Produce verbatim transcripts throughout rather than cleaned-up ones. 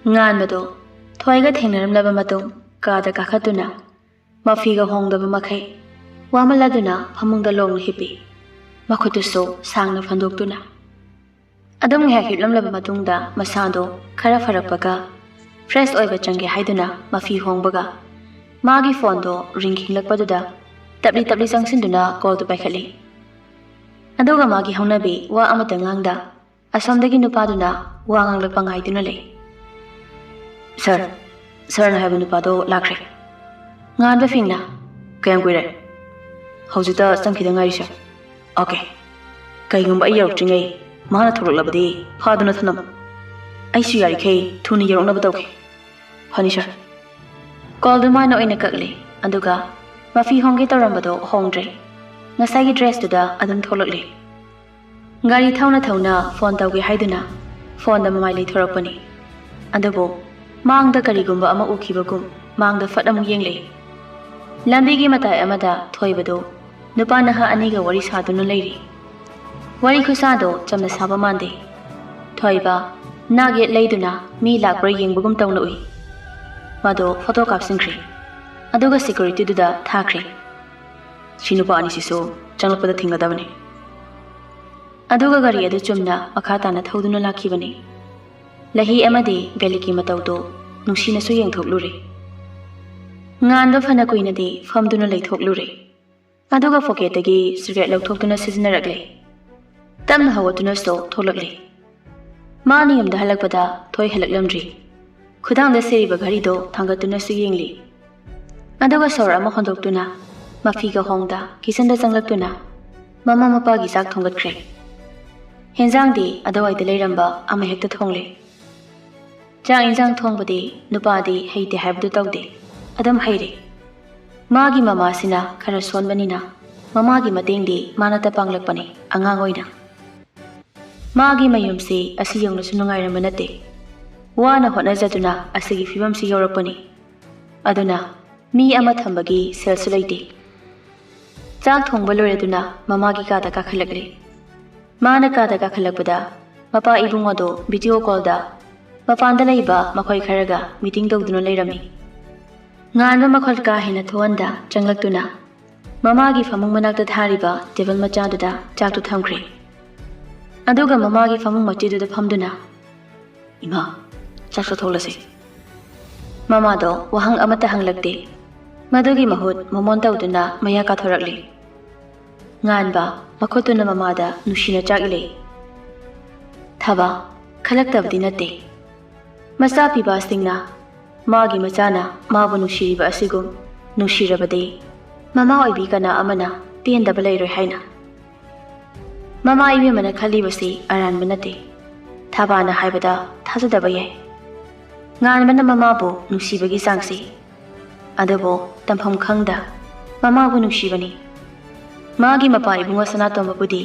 ꯉꯥꯟꯕꯗꯣ ꯊꯣꯏꯒ ꯊꯦꯡꯅꯔꯝꯂꯕ ꯃꯇꯨꯡ ꯀꯥꯗ ꯀꯥꯈꯠꯇꯨꯅ ꯃꯐꯤꯒ ꯍꯣꯡꯗꯕ ꯃꯈꯩ ꯋꯥꯃꯜꯂꯗꯨꯅ ꯐꯃꯨꯡꯗ ꯂꯣꯡꯅ ꯍꯤꯞꯄꯤ꯫ ꯃꯈꯨꯠꯇꯨꯁꯨ ꯁꯥꯡꯅ ꯐꯟꯗꯣꯛꯇꯨꯅ꯫ ꯑꯗꯨꯝ ꯉꯥꯏꯍꯥꯛ ꯍꯤꯞꯂꯝꯂꯕ ꯃꯇꯨꯡꯗ ꯃꯁꯥꯗꯣ ꯈꯔ ꯐꯔꯛꯄꯒ ꯐ꯭ꯔꯦꯁ ꯑꯣꯏꯕ ꯆꯪꯒꯦ ꯍꯥꯏꯗꯨꯅ ꯃꯐꯤ ꯍꯣꯡꯕꯒ ꯃꯥꯒꯤ ꯐꯣꯟꯗꯣ ꯔꯤꯡ ꯈꯤꯡꯂꯛꯄꯗꯨꯗ ꯇꯞꯂꯤ ꯇꯞꯂꯤ ꯆꯪꯁꯤꯟꯗꯨꯅ ꯀꯣꯜꯗꯨ ꯄꯥꯏꯈꯠꯂꯤ꯫ ꯑꯗꯨꯒ ꯃꯥꯒꯤ ꯍꯧꯅꯕꯤ ꯋꯥ ꯑꯃꯇ ꯉꯥꯡꯗ ꯑꯁꯣꯝꯗꯒꯤ ꯅꯨꯄꯥꯗꯨꯅ ꯋꯥ ꯉꯥꯡꯂꯛꯄ ꯉꯥꯏꯗꯨꯅ ꯂꯩ꯫ "ꯁꯥꯔ, ꯁꯥꯔꯅ ꯍꯥꯏꯕ ꯅꯨꯄꯥꯗꯣ ꯂꯥꯛꯈ꯭ꯔꯦ꯫" ꯉꯥꯟꯕ ꯐꯤꯡꯅ, "ꯀꯌꯥꯝ ꯀꯨꯏꯔꯦ?" "ꯍꯧꯖꯤꯛꯇ ꯆꯪꯈꯤꯗ ꯉꯥꯏꯔꯤ, ꯁꯥꯔ꯫" "ꯑꯣꯀꯦ꯫ ꯀꯩꯒꯨꯝꯕ ꯑꯩ ꯌꯧꯔꯛꯇ꯭ꯔꯤꯉꯩ ꯃꯥꯅ ꯊꯣꯛꯂꯛꯂꯕꯗꯤ ꯐꯥꯗꯨꯅ ꯊꯝꯂꯝꯃꯨ꯫ ꯑꯩꯁꯨ ꯌꯥꯔꯤꯈꯩ ꯊꯨꯅ ꯌꯧꯔꯛꯅꯕ ꯇꯧꯒꯦ꯫" "ꯐꯅꯤ, ꯁꯥꯔ꯫" ꯀꯣꯜꯗꯨ ꯃꯥꯅ ꯑꯣꯏꯅ ꯀꯛꯂꯦ, ꯑꯗꯨꯒ ꯃꯐꯤ ꯍꯣꯡꯒꯦ ꯇꯧꯔꯝꯕꯗꯣ ꯍꯣꯡꯗ꯭ꯔꯦ꯫ ꯉꯁꯥꯏꯒꯤ ꯗ꯭ꯔꯦꯁꯇꯨꯗ ꯑꯗꯨꯝ ꯊꯣꯛꯂꯛꯂꯦ꯫ ꯒꯥꯔꯤ ꯊꯧꯅ ꯊꯧꯅ ꯐꯣꯟ ꯇꯧꯒꯦ ꯍꯥꯏꯗꯨꯅ ꯐꯣꯟꯗ ꯃꯃꯥꯏ ꯂꯩꯊꯣꯔꯛꯄꯅꯤ꯫ ꯑꯗꯨꯕꯨ ꯃꯥꯡꯗ ꯀꯔꯤꯒꯨꯝꯕ ꯑꯃ ꯎꯈꯤꯕꯒꯨꯝ ꯃꯥꯡꯗ ꯐꯠ ꯑꯃꯨꯛ ꯌꯦꯡꯂꯛꯏ꯫ ꯂꯝꯕꯤꯒꯤ ꯃꯇꯥꯏ ꯑꯃꯗ ꯊꯣꯏꯕꯗꯨ ꯅꯨꯄꯥ ꯅꯍꯥ ꯑꯅꯤꯒ ꯋꯥꯔꯤ ꯁꯥꯗꯨꯅ ꯂꯩꯔꯤ꯫ ꯋꯥꯔꯤ ꯈꯨꯁꯥꯗꯣ ꯆꯝꯅ ꯁꯥꯕ ꯃꯥꯟꯗꯦ꯫ ꯊꯣꯏꯕ ꯅꯥꯛ ꯌꯦꯠ ꯂꯩꯗꯨꯅ ꯃꯤ ꯂꯥꯛꯄ꯭ꯔꯥ ꯌꯦꯡꯕꯒꯨꯝ ꯇꯧꯅ ꯎꯏ꯫ ꯃꯗꯣ ꯐꯣꯇꯣ ꯀꯥꯞꯁꯤꯟꯈ꯭ꯔꯦ꯫ ꯑꯗꯨꯒ ꯁꯦꯀ꯭ꯌꯨꯔꯤꯇꯤꯗꯨꯗ ꯊꯥꯈ꯭ꯔꯦ꯫ "ꯁꯤ ꯅꯨꯄꯥ ꯑꯅꯤꯁꯤꯁꯨ ꯆꯪꯂꯛꯄꯗ ꯊꯤꯡꯒꯗꯕꯅꯤ꯫" ꯑꯗꯨꯒ ꯒꯥꯔꯤ ꯑꯗꯨ ꯆꯨꯝꯅ ꯃꯈꯥ ꯇꯥꯅ ꯊꯧꯗꯨꯅ ꯂꯥꯛꯈꯤꯕꯅꯤ꯫ ꯂꯍꯤ ꯑꯃꯗꯤ ꯕꯦꯂꯤꯀꯤ ꯃꯇꯧꯗꯨ ꯅꯨꯡꯁꯤꯅꯁꯨ ꯌꯦꯡꯊꯣꯛꯂꯨꯔꯦ꯫ ꯉꯥꯟꯕ ꯐꯅ ꯀꯨꯏꯅꯗꯤ ꯐꯝꯗꯨꯅ ꯂꯩꯊꯣꯛꯂꯨꯔꯦ꯫ ꯑꯗꯨꯒ ꯄꯣꯀꯦꯠꯇꯒꯤ ꯁꯤꯒꯔꯦꯠ ꯂꯧꯊꯣꯛꯇꯨꯅ ꯁꯤꯖꯤꯟꯅꯔꯛꯂꯦ꯫ ꯇꯞꯅ ꯍꯧꯒꯠꯇꯨꯅꯁꯨ ꯊꯣꯛꯂꯛꯂꯦ꯫ ꯃꯥꯅ ꯌꯨꯝꯗ ꯍꯜꯂꯛꯄꯗ ꯊꯣꯏ ꯍꯜꯂꯛꯂꯝꯗ꯭ꯔꯤ꯫ ꯈꯨꯗꯥꯡꯗ ꯁꯤꯔꯤꯕ ꯘꯔꯤꯗꯣ ꯊꯥꯡꯒꯠꯇꯨꯅꯁꯨ ꯌꯦꯡꯂꯤ꯫ ꯑꯗꯨꯒ ꯁꯣꯔ ꯑꯃ ꯍꯣꯟꯗꯣꯛꯇꯨꯅ ꯃꯐꯤꯒ ꯍꯣꯡꯗ ꯀꯤꯆꯟꯗ ꯆꯪꯂꯛꯇꯨꯅ ꯃꯃꯥ ꯃꯄꯥꯒꯤ ꯆꯥꯛ ꯊꯣꯡꯒꯠꯈ꯭ꯔꯦ꯫ ꯍꯦꯟꯖꯥꯡꯗꯤ ꯑꯗꯨꯋꯥꯏꯗ ꯂꯩꯔꯝꯕ ꯑꯃꯍꯦꯛꯇ ꯊꯣꯡꯂꯦ꯫ ꯆꯥꯛ ꯏꯟꯖꯥꯡ ꯊꯣꯡꯕꯗꯤ ꯅꯨꯄꯥꯗꯤ ꯍꯩꯇꯦ ꯍꯥꯏꯕꯗꯨ ꯇꯧꯗꯦ, ꯑꯗꯨꯝ ꯍꯩꯔꯦ꯫ ꯃꯥꯒꯤ ꯃꯃꯥꯁꯤꯅ ꯈꯔ ꯁꯣꯟꯕꯅꯤꯅ ꯃꯃꯥꯒꯤ ꯃꯇꯦꯡꯗꯤ ꯃꯥꯅꯇ ꯄꯥꯡꯂꯛꯄꯅꯤ ꯑꯉꯥꯡ ꯑꯣꯏꯅ꯫ ꯃꯥꯒꯤ ꯃꯌꯨꯝꯁꯤ ꯑꯁꯤ ꯌꯧꯅꯁꯨ ꯅꯨꯡꯉꯥꯏꯔꯝꯕ ꯅꯠꯇꯦ꯫ ꯋꯥꯅ ꯍꯣꯠꯅꯖꯗꯨꯅ ꯑꯁꯤꯒꯤ ꯐꯤꯕꯝꯁꯤ ꯌꯧꯔꯛꯄꯅꯤ꯫ ꯑꯗꯨꯅ ꯃꯤ ꯑꯃ ꯊꯝꯕꯒꯤ ꯁꯦꯜꯁꯨ ꯂꯩꯇꯦ꯫ ꯆꯥꯛ ꯊꯣꯡꯕ ꯂꯣꯏꯔꯗꯨꯅ ꯃꯃꯥꯒꯤ ꯀꯥꯗ ꯀꯥꯈꯠꯂꯛꯂꯦ꯫ ꯃꯥꯅ ꯀꯥꯗ ꯀꯥꯈꯠꯂꯛꯄꯗ ꯃꯄꯥ ꯏꯕꯨꯡ ꯑꯗꯣ ꯚꯤꯗꯤꯑꯣ ꯀꯣꯜꯗ ꯃꯄꯥꯟꯗ ꯂꯩꯕ ꯃꯈꯣꯏ ꯈꯔꯒ ꯃꯤꯇꯤꯡ ꯇꯧꯗꯨꯅ ꯂꯩꯔꯝꯃꯤ꯫ ꯉꯥꯟꯕ ꯃꯈꯨꯠ ꯀꯥ ꯍꯦꯟꯅ ꯊꯣꯛꯍꯟꯗ ꯆꯪꯂꯛꯇꯨꯅ ꯃꯃꯥꯒꯤ ꯐꯃꯨꯡ ꯃꯅꯥꯛꯇ ꯊꯥꯔꯤꯕ ꯇꯦꯕꯜ ꯃꯆꯥꯗꯨꯗ ꯆꯥꯛꯇꯨ ꯊꯝꯈ꯭ꯔꯦ꯫ ꯑꯗꯨꯒ ꯃꯃꯥꯒꯤ ꯐꯃꯨꯡ ꯃꯆꯤꯗꯨꯗ ꯐꯝꯗꯨꯅ, "ꯏꯃꯥ, ꯆꯥꯛ ꯆꯥꯊꯣꯛꯂꯁꯤ꯫" ꯃꯃꯥꯗꯣ ꯋꯥꯍꯪ ꯑꯃꯠꯇ ꯍꯪꯂꯛꯇꯦ꯫ ꯃꯗꯨꯒꯤ ꯃꯍꯨꯠ ꯃꯃꯣꯟ ꯇꯧꯗꯨꯅ ꯃꯌꯥ ꯀꯥꯊꯣꯔꯛꯂꯤ꯫ ꯉꯥꯟꯕ ꯃꯈꯨꯠꯇꯨꯅ ꯃꯃꯥꯗ ꯅꯨꯡꯁꯤꯅ ꯆꯥꯛ ꯏꯜꯂꯤ꯫ ꯊꯕ ꯈꯜꯂꯛꯇꯕꯗꯤ ꯅꯠꯇꯦ꯫ ꯃꯆꯥ ꯄꯤꯕꯁꯤꯡꯅ ꯃꯥꯒꯤ ꯃꯆꯥꯅ ꯃꯥꯕꯨ ꯅꯨꯡꯁꯤꯔꯤꯕ ꯑꯁꯤꯒꯨꯝ ꯅꯨꯡꯁꯤꯔꯕꯗꯤ ꯃꯃꯥ ꯑꯣꯏꯕꯤ ꯀꯅꯥ ꯑꯃꯅ ꯄꯦꯟꯗꯕ ꯂꯩꯔꯣꯏ ꯍꯥꯏꯅ꯫ ꯃꯃꯥ ꯏꯕꯦꯝꯃꯅ ꯈꯜꯂꯤꯕꯁꯤ ꯑꯔꯥꯟꯕ ꯅꯠꯇꯦ꯫ ꯊꯕꯥꯅ ꯍꯥꯏꯕꯗ ꯊꯥꯖꯗꯕ ꯌꯥꯏ꯫ ꯉꯥꯟꯕꯅ ꯃꯃꯥꯕꯨ ꯅꯨꯡꯁꯤꯕꯒꯤ ꯆꯥꯡꯁꯤ꯫ ꯑꯗꯨꯕꯨ ꯇꯝꯐꯝ ꯈꯪꯗ ꯃꯃꯥꯕꯨ ꯅꯨꯡꯁꯤꯕꯅꯤ꯫ ꯃꯥꯒꯤ ꯃꯄꯥ ꯏꯕꯨꯡꯉꯣ ꯁꯅꯥꯇꯣꯝꯕꯕꯨꯗꯤ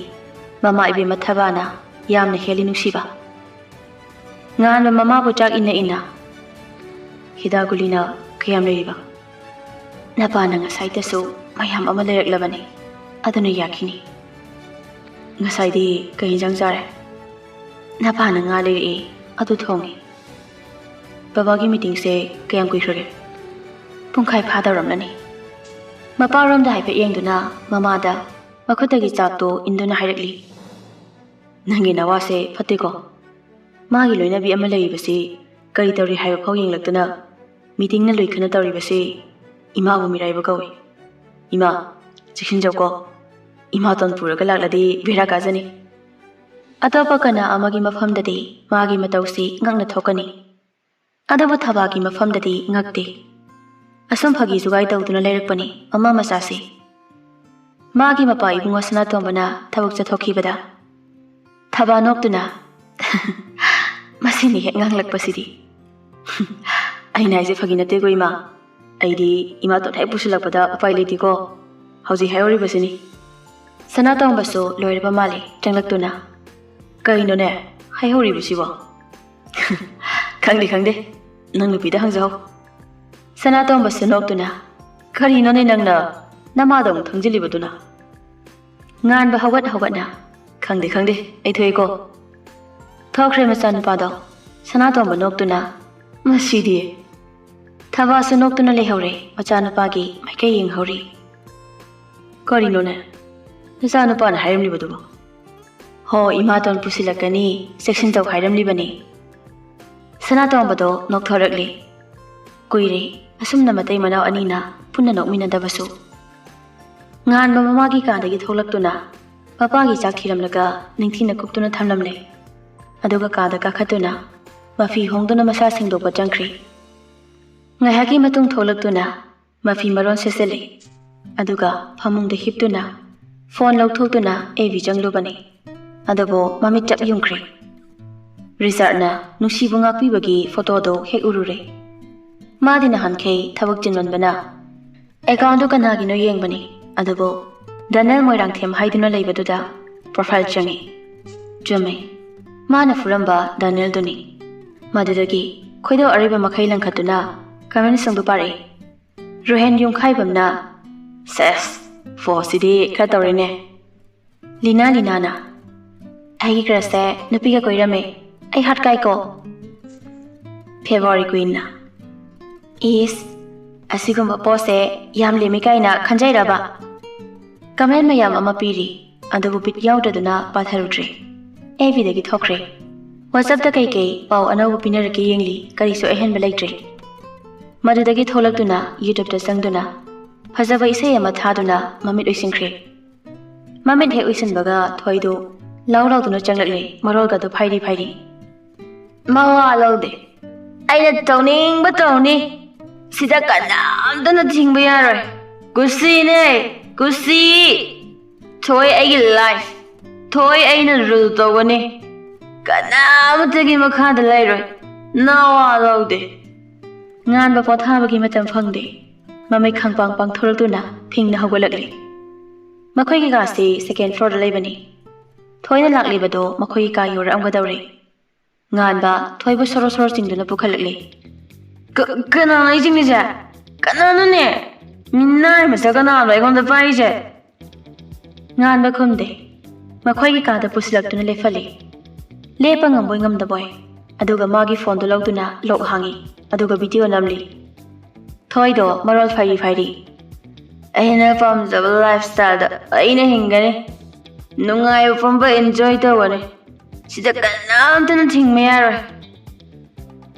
ꯃꯃꯥ ꯏꯕꯦꯝꯃ ꯊꯕꯥꯅ ꯌꯥꯝꯅ ꯍꯦꯜꯂꯤ ꯅꯨꯡꯁꯤꯕ꯫ ꯉꯥꯟꯕ ꯃꯃꯥꯕꯨ ꯆꯥꯛ ꯏꯟꯅ ꯏꯟꯅ, "ꯍꯤꯗꯥꯛ ꯒꯨꯂꯤꯅ ꯀꯌꯥꯝ ꯂꯩꯔꯤꯕ? ꯅꯄꯥꯅ ꯉꯁꯥꯏꯗꯁꯨ ꯃꯌꯥꯝ ꯑꯃ ꯂꯩꯔꯛꯂꯕꯅꯤ, ꯑꯗꯨꯅ ꯌꯥꯈꯤꯅꯤ꯫ ꯉꯁꯥꯏꯗꯤ ꯀꯩ ꯏꯟꯖꯥꯡ ꯆꯥꯔꯦ?" "ꯅꯄꯥꯅ ꯉꯥ ꯂꯩꯔꯛꯏ, ꯑꯗꯨ ꯊꯣꯡꯉꯤ꯫" "ꯕꯕꯥꯒꯤ ꯃꯤꯇꯤꯡꯁꯦ ꯀꯌꯥꯝ ꯀꯨꯏꯈ꯭ꯔꯒꯦ?" "ꯄꯨꯡꯈꯥꯏ ꯐꯥꯗꯧꯔꯝꯂꯅꯤ꯫" ꯃꯄꯥꯔꯣꯝꯗ ꯍꯥꯏꯐꯦꯠ ꯌꯦꯡꯗꯨꯅ ꯃꯃꯥꯗ ꯃꯈꯨꯠꯇꯒꯤ ꯆꯥꯛꯇꯣ ꯏꯟꯗꯨꯅ ꯍꯥꯏꯔꯛꯂꯤ, "ꯅꯪꯒꯤ ꯅꯋꯥꯁꯦ ꯐꯠꯇꯦꯀꯣ꯫ ꯃꯥꯒꯤ ꯂꯣꯏꯅꯕꯤ ꯑꯃ ꯂꯩꯔꯤꯕꯁꯤ ꯀꯔꯤ ꯇꯧꯔꯤ ꯍꯥꯏꯕ ꯐꯥꯎ ꯌꯦꯡꯂꯛꯇꯅ ꯃꯤꯇꯤꯡꯅ ꯂꯣꯏꯈꯠꯅ ꯇꯧꯔꯤꯕꯁꯤ ꯏꯃꯥꯕꯨ ꯃꯤꯔꯥꯏꯕ ꯀꯧꯏ꯫ ꯏꯃꯥ, ꯆꯦꯛꯁꯤꯟꯖꯧꯀꯣ꯫ ꯏꯃꯥꯇꯣꯟ ꯄꯨꯔꯒ ꯂꯥꯛꯂꯗꯤ ꯕꯦꯔꯥ ꯀꯥꯖꯅꯤ꯫" ꯑꯇꯣꯞꯄ ꯀꯅꯥ ꯑꯃꯒꯤ ꯃꯐꯝꯗꯗꯤ ꯃꯥꯒꯤ ꯃꯇꯧꯁꯤ ꯉꯛꯅ ꯊꯣꯛꯀꯅꯤ꯫ ꯑꯗꯨꯕꯨ ꯊꯕꯥꯒꯤ ꯃꯐꯝꯗꯗꯤ ꯉꯛꯇꯦ꯫ ꯑꯁꯨꯝ ꯐꯥꯒꯤ ꯖꯨꯒꯥꯏ ꯇꯧꯗꯨꯅ ꯂꯩꯔꯛꯄꯅꯤ ꯃꯃꯥ ꯃꯆꯥꯁꯤ꯫ ꯃꯥꯒꯤ ꯃꯄꯥ ꯏꯕꯨꯡꯉꯣ ꯁꯅꯥꯇꯣꯝꯕꯅ ꯊꯕꯛ ꯆꯠꯊꯣꯛꯈꯤꯕꯗ ꯊꯕꯥ ꯅꯣꯛꯇꯨꯅ, "ꯃꯁꯤꯅꯤ ꯍꯦꯛ ꯉꯥꯡꯂꯛꯄꯁꯤꯗꯤ꯫" "ꯑꯩꯅ ꯍꯥꯏꯁꯦ ꯐꯥꯒꯤ ꯅꯠꯇꯦꯀꯣ ꯏꯃꯥ꯫ ꯑꯩꯗꯤ ꯏꯃꯥꯇꯣꯟ ꯍꯦꯛ ꯄꯨꯁꯤꯜꯂꯛꯄꯗ ꯎꯄꯥꯏ ꯂꯩꯇꯦꯀꯣ꯫ ꯍꯧꯖꯤꯛ ꯍꯥꯏꯍꯧꯔꯤꯕꯁꯤꯅꯤ꯫" ꯁꯅꯥꯇꯣꯝꯕꯁꯨ ꯂꯣꯏꯔꯕ ꯃꯥꯜꯂꯤ ꯆꯪꯂꯛꯇꯨꯅ꯫ "ꯀꯩꯅꯣꯅꯦ ꯍꯥꯏꯍꯧꯔꯤꯕꯁꯤꯕꯣ?" "ꯈꯪꯗꯦ, ꯈꯪꯗꯦ꯫ ꯅꯪ ꯅꯨꯄꯤꯗ ꯍꯪꯖꯍꯧ꯫" ꯁꯅꯥꯇꯣꯝꯕꯁꯨ ꯅꯣꯛꯇꯨꯅ, "ꯀꯔꯤꯅꯣꯅꯦ ꯅꯪꯅ ꯅꯃꯥꯗ ꯑꯃꯨꯛ ꯊꯪꯖꯤꯜꯂꯤꯕꯗꯨꯅ?" ꯉꯥꯟꯕ ꯍꯧꯒꯠ ꯍꯧꯒꯠꯅ, "ꯈꯪꯗꯦ, ꯈꯪꯗꯦ, ꯑꯩ ꯊꯣꯛꯑꯦꯀꯣ꯫" ꯊꯣꯛꯈ꯭ꯔꯦ ꯃꯆꯥꯅꯨꯄꯥꯗꯣ꯫ ꯁꯅꯥꯇꯣꯝꯕ ꯅꯣꯛꯇꯨꯅ, "ꯃꯁꯤꯗꯤ!" ꯊꯕꯥꯁꯨ ꯅꯣꯛꯇꯨꯅ ꯂꯩꯍꯧꯔꯦ, ꯃꯆꯥꯅꯨꯄꯥꯒꯤ ꯃꯥꯏꯀꯩ ꯌꯦꯡꯍꯧꯔꯤ꯫ "ꯀꯔꯤꯅꯣꯅꯦ? ꯅꯆꯥꯅꯨꯄꯥꯅ ꯍꯥꯏꯔꯝꯂꯤꯕꯗꯨꯕꯨ?" "ꯍꯣ, ꯏꯃꯥꯇꯣꯟ ꯄꯨꯁꯤꯜꯂꯛꯀꯅꯤ, ꯆꯦꯛꯁꯤꯟ ꯇꯧ ꯍꯥꯏꯔꯝꯂꯤꯕꯅꯤ꯫" ꯁꯅꯥꯇꯣꯝꯕꯗꯣ ꯅꯣꯛꯊꯣꯔꯛꯂꯤ꯫ ꯀꯨꯏꯔꯦ ꯑꯁꯨꯝꯅ ꯃꯇꯩ ꯃꯅꯥꯎ ꯑꯅꯤꯅ ꯄꯨꯟꯅ ꯅꯣꯛꯃꯤꯟꯅꯗꯕꯁꯨ꯫ ꯉꯥꯟꯕ ꯃꯃꯥꯒꯤ ꯀꯥꯗꯒꯤ ꯊꯣꯛꯂꯛꯇꯨꯅ ꯃꯄꯥꯒꯤ ꯆꯥꯛ ꯊꯤꯔꯝꯂꯒ ꯅꯤꯡꯊꯤꯅ ꯀꯨꯞꯇꯨꯅ ꯊꯝꯂꯝꯂꯦ꯫ ꯑꯗꯨꯒ ꯀꯥꯗ ꯀꯥꯈꯠꯇꯨꯅ ꯃꯐꯤ ꯍꯣꯡꯗꯨꯅ ꯃꯁꯥ ꯁꯦꯡꯗꯣꯛꯄ ꯆꯪꯈ꯭ꯔꯦ꯫ ꯉꯥꯏꯍꯥꯛꯀꯤ ꯃꯇꯨꯡ ꯊꯣꯛꯂꯛꯇꯨꯅ ꯃꯐꯤ ꯃꯔꯣꯟ ꯁꯦꯠꯆꯜꯂꯦ꯫ ꯑꯗꯨꯒ ꯐꯃꯨꯡꯗ ꯍꯤꯞꯇꯨꯅ ꯐꯣꯟ ꯂꯧꯊꯣꯛꯇꯨꯅ ꯑꯦꯐ ꯕꯤ ꯆꯪꯂꯨꯕꯅꯤ꯫ ꯑꯗꯨꯕꯨ ꯃꯃꯤꯠ ꯆꯞ ꯌꯨꯡꯈ꯭ꯔꯦ꯫ ꯔꯤꯆꯥꯔꯗꯅ ꯅꯨꯡꯁꯤꯕ ꯉꯥꯛꯄꯤꯕꯒꯤ ꯐꯣꯇꯣꯗꯣ ꯍꯦꯛ ꯎꯔꯨꯔꯦ꯫ ꯃꯥꯗꯤ ꯅꯍꯥꯟꯈꯩ ꯊꯕꯛ ꯆꯤꯟꯃꯟꯕꯅ ꯑꯦꯀꯥꯎꯟꯗꯨ ꯀꯅꯥꯒꯤꯅꯣ ꯌꯦꯡꯕꯅꯤ, ꯑꯗꯨꯕꯨ ꯗꯅꯦꯜ ꯃꯣꯏꯔꯥꯡꯊꯦꯝ ꯍꯥꯏꯗꯨꯅ ꯂꯩꯕꯗꯨꯗ ꯄ꯭ꯔꯣꯐꯥꯏꯜ ꯆꯪꯉꯤ꯫ ꯆꯨꯝꯃꯤ, ꯃꯥꯅ ꯐꯨꯔꯝꯕ ꯗꯅꯦꯜꯗꯨꯅꯤ꯫ ꯃꯗꯨꯗꯒꯤ ꯈꯣꯏꯗꯧ ꯑꯔꯩꯕ ꯃꯈꯩ ꯂꯪꯈꯠꯇꯨꯅ ꯀꯃꯦꯟꯁꯤꯡꯗꯨ ꯄꯥꯔꯛꯏ꯫ ꯔꯣꯍꯦꯟ ꯌꯨꯝꯈꯥꯏꯕꯝꯅ, "ꯁꯦꯁ, ꯐꯣꯁꯁꯤꯗꯤ ꯈꯔ ꯇꯧꯔꯦꯅꯦ꯫ ꯂꯤꯅꯥ ꯂꯤꯅꯥꯅ, "ꯑꯩꯒꯤ ꯀ꯭ꯔꯁꯁꯦ ꯅꯨꯄꯤꯒ ꯀꯣꯏꯔꯝꯃꯦ, ꯑꯩ ꯍꯥꯠꯀꯥꯏꯀꯣ꯫" ꯐꯦꯕ꯭ꯔꯨꯋꯥꯔꯤ ꯀ꯭ꯋꯤꯟꯅ, "ꯏꯁ, ꯑꯁꯤꯒꯨꯝꯕ ꯄꯣꯁꯁꯦ ꯌꯥꯝ ꯂꯦꯝꯃꯤ ꯀꯥꯏꯅ ꯈꯟꯖꯩꯔꯕ?" ꯀꯃꯦꯟ ꯃꯌꯥꯝ ꯑꯃ ꯄꯤꯔꯤ, ꯑꯗꯨꯕꯨ ꯕꯤꯠ ꯌꯥꯎꯗ꯭ꯔꯗꯨꯅ ꯄꯥꯊꯔꯨꯗ꯭ꯔꯦ꯫ ꯑꯦꯐ ꯕꯤꯗꯒꯤ ꯊꯣꯛꯈ꯭ꯔꯦ꯫ ꯋꯥꯆꯞꯇ ꯀꯩꯀꯩ ꯄꯥꯎ ꯑꯅꯧꯕ ꯄꯤꯅꯔꯛꯀꯦ ꯌꯦꯡꯂꯤ, ꯀꯔꯤꯁꯨ ꯑꯍꯦꯟꯕ ꯂꯩꯇ꯭ꯔꯦ꯫ ꯃꯗꯨꯗꯒꯤ ꯊꯣꯛꯂꯛꯇꯨꯅ ꯌꯨꯇ꯭ꯌꯨꯕꯇ ꯆꯪꯗꯨꯅ ꯐꯖꯕ ꯏꯁꯩ ꯑꯃ ꯊꯥꯗꯨꯅ ꯃꯃꯤꯠ ꯎꯏꯁꯤꯟꯈ꯭ꯔꯦ꯫ ꯃꯃꯤꯠ ꯍꯦꯛ ꯎꯏꯁꯤꯟꯕꯒ ꯊꯣꯏꯗꯨ ꯂꯥꯎ ꯂꯥꯎꯗꯨꯅ ꯆꯪꯂꯛꯂꯦ, ꯃꯔꯣꯜꯒꯗꯨ ꯐꯥꯏꯔꯤ ꯐꯥꯏꯔꯤ꯫ "ꯃꯋꯥ ꯂꯧꯗꯦ, ꯑꯩꯅ ꯇꯧꯅꯤꯡꯕ ꯇꯧꯅꯤ, ꯁꯤꯗ ꯀꯅꯥꯝꯇꯅ ꯊꯤꯡꯕ ꯌꯥꯔꯣꯏ꯫ ꯀꯨꯁꯤꯅꯦ, ꯀꯨꯁꯤ꯫ ꯊꯣꯏ ꯑꯩꯒꯤ ꯂꯥꯏꯐ, ꯊꯣꯏ ꯑꯩꯅ ꯔꯨꯜ ꯇꯧꯒꯅꯤ꯫ ꯀꯅꯥꯃꯇꯒꯤ ꯃꯈꯥꯗ ꯂꯩꯔꯣꯏ, ꯅꯋꯥ ꯂꯧꯗꯦ꯫" ꯉꯥꯟꯕ ꯄꯣꯊꯥꯕꯒꯤ ꯃꯇꯝ ꯐꯪꯗꯦ꯫ ꯃꯃꯤꯠ ꯈꯪꯄꯥꯡ ꯄꯥꯡꯊꯣꯔꯛꯇꯨꯅ ꯐꯤꯡꯅ ꯍꯧꯒꯠꯂꯛꯂꯤ꯫ ꯃꯈꯣꯏꯒꯤ ꯀꯥꯁꯤ ꯁꯦꯀꯦꯟ ꯐ꯭ꯂꯣꯔꯗ ꯂꯩꯕꯅꯤ꯫ ꯊꯣꯏꯅ ꯂꯥꯛꯂꯤꯕꯗꯨ ꯃꯈꯣꯏꯒꯤ ꯀꯥ ꯌꯧꯔꯛꯑꯝꯒꯗꯧꯔꯦ꯫ ꯉꯥꯟꯕ ꯊꯣꯏꯕꯨ ꯁꯣꯔꯣ ꯁꯣꯔꯣ ꯆꯤꯡꯗꯨꯅ ꯄꯨꯈꯠꯂꯛꯂꯤ꯫ "ꯀ-, ꯀꯅꯥꯅꯣ ꯑꯩ ꯆꯤꯡꯂꯤꯁꯦ? ꯀꯅꯥꯅꯣꯅꯦ? ꯃꯤꯅꯥꯏ ꯃꯆꯥ ꯀꯅꯥꯅꯣ ꯑꯩꯉꯣꯟꯗ ꯄꯥꯏꯔꯤꯁꯦ?" ꯉꯥꯟꯕ ꯈꯨꯝꯗꯦ꯫ ꯃꯈꯣꯏꯒꯤ ꯀꯥꯗ ꯄꯨꯁꯤꯜꯂꯛꯇꯨꯅ ꯂꯦꯞꯍꯜꯂꯤ꯫ ꯂꯦꯞꯄ ꯉꯝꯕꯣꯏ ꯉꯝꯗꯕꯣꯏ꯫ ꯑꯗꯨꯒ ꯃꯥꯒꯤ ꯐꯣꯟꯗꯨ ꯂꯧꯗꯨꯅ ꯂꯣꯛ ꯍꯥꯡꯉꯤ꯫ ꯑꯗꯨꯒ ꯚꯤꯗꯤꯑꯣ ꯅꯝꯂꯤ꯫ ꯊꯣꯏꯗꯣ ꯃꯔꯣꯜ ꯐꯩꯔꯤ ꯐꯩꯔꯤ꯫ "ꯑꯩꯅ ꯄꯥꯝꯖꯕ ꯂꯥꯏꯐ ꯁ꯭ꯇꯥꯏꯜꯗ ꯑꯩꯅ ꯍꯤꯡꯒꯅꯤ꯫ ꯅꯨꯡꯉꯥꯏꯕ ꯄꯨꯝꯕ ꯏꯟꯖꯣꯏ ꯇꯧꯒꯅꯤ꯫ ꯁꯤꯗ ꯀꯅꯥꯝꯇꯅ ꯊꯤꯡꯕ ꯌꯥꯔꯣꯏ,"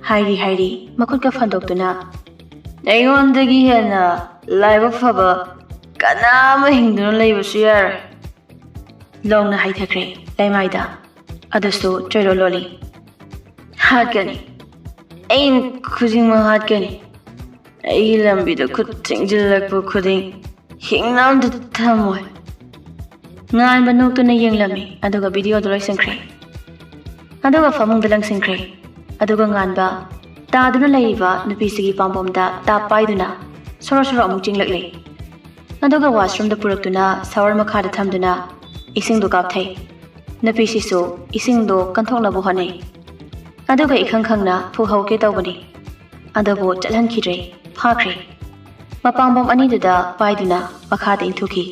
ꯍꯥꯏꯔꯤ ꯍꯥꯏꯔꯤ ꯃꯈꯨꯠꯀ ꯐꯟꯗꯣꯛꯇꯨꯅ꯫ "ꯑꯩꯉꯣꯟꯗꯒꯤ ꯍꯦꯟꯅ ꯂꯥꯏꯕꯛ ꯐꯕ ꯀꯅꯥ ꯑꯃ ꯍꯤꯡꯗꯨꯅ ꯂꯩꯕꯁꯨ ꯌꯥꯔꯣꯏ," ꯂꯣꯡꯅ ꯍꯥꯏꯊꯈ꯭ꯔꯦ ꯂꯩꯃꯥꯏꯗ꯫ ꯑꯗꯨꯁꯨ ꯆꯣꯏꯔꯣ ꯂꯣꯜꯂꯤ꯫ "ꯍꯥꯠꯀꯅꯤ꯫ ꯑꯩꯅ ꯈꯨꯗꯤꯡꯃꯛ ꯍꯥꯠꯀꯅꯤ꯫ ꯑꯩꯒꯤ ꯂꯝꯕꯤꯗ ꯈꯨꯠ ꯊꯤꯡꯖꯤꯜꯂꯛꯄ ꯈꯨꯗꯤꯡ ꯍꯤꯡꯅ ꯑꯝꯇ ꯊꯝꯃꯣꯏ꯫" ꯉꯥꯟꯕ ꯅꯣꯛꯇꯨꯅ ꯌꯦꯡꯂꯝꯃꯤ, ꯑꯗꯨꯒ ꯚꯤꯗꯤꯑꯣꯗꯨ ꯂꯣꯏꯁꯤꯟꯈ꯭ꯔꯦ꯫ ꯑꯗꯨꯒ ꯐꯃꯨꯡꯗ ꯂꯪꯁꯤꯟꯈ꯭ꯔꯦ꯫ ꯑꯗꯨꯒ ꯉꯥꯟꯕ ꯇꯥꯗꯨꯅ ꯂꯩꯔꯤꯕ ꯅꯨꯄꯤꯁꯤꯒꯤ ꯄꯥꯝꯕꯣꯝꯗ ꯇꯥꯞ ꯄꯥꯏꯗꯨꯅ ꯁꯣꯔꯣ ꯁꯣꯔꯣ ꯑꯃꯨꯛ ꯆꯤꯡꯂꯛꯂꯦ꯫ ꯑꯗꯨꯒ ꯋꯥꯁꯔꯨꯝꯗ ꯄꯨꯔꯛꯇꯨꯅ ꯁꯥꯋꯔ ꯃꯈꯥꯗ ꯊꯝꯗꯨꯅ ꯏꯁꯤꯡꯗꯨ ꯀꯥꯞꯊꯩ꯫ ꯅꯨꯄꯤꯁꯤꯁꯨ ꯏꯁꯤꯡꯗꯣ ꯀꯟꯊꯣꯛꯅꯕ ꯍꯣꯠꯅꯩ꯫ ꯑꯗꯨꯒ ꯏꯈꯪ ꯈꯪꯅ ꯐꯨꯍꯧꯒꯦ ꯇꯧꯕꯅꯤ꯫ ꯑꯗꯨꯕꯨ ꯆꯠꯍꯟꯈꯤꯗ꯭ꯔꯦ, ꯐꯥꯈ꯭ꯔꯦ꯫ ꯃꯄꯥꯝꯕꯣꯝ ꯑꯅꯤꯗꯨꯗ ꯄꯥꯏꯗꯨꯅ ꯃꯈꯥꯗ ꯏꯟꯊꯨꯈꯤ꯫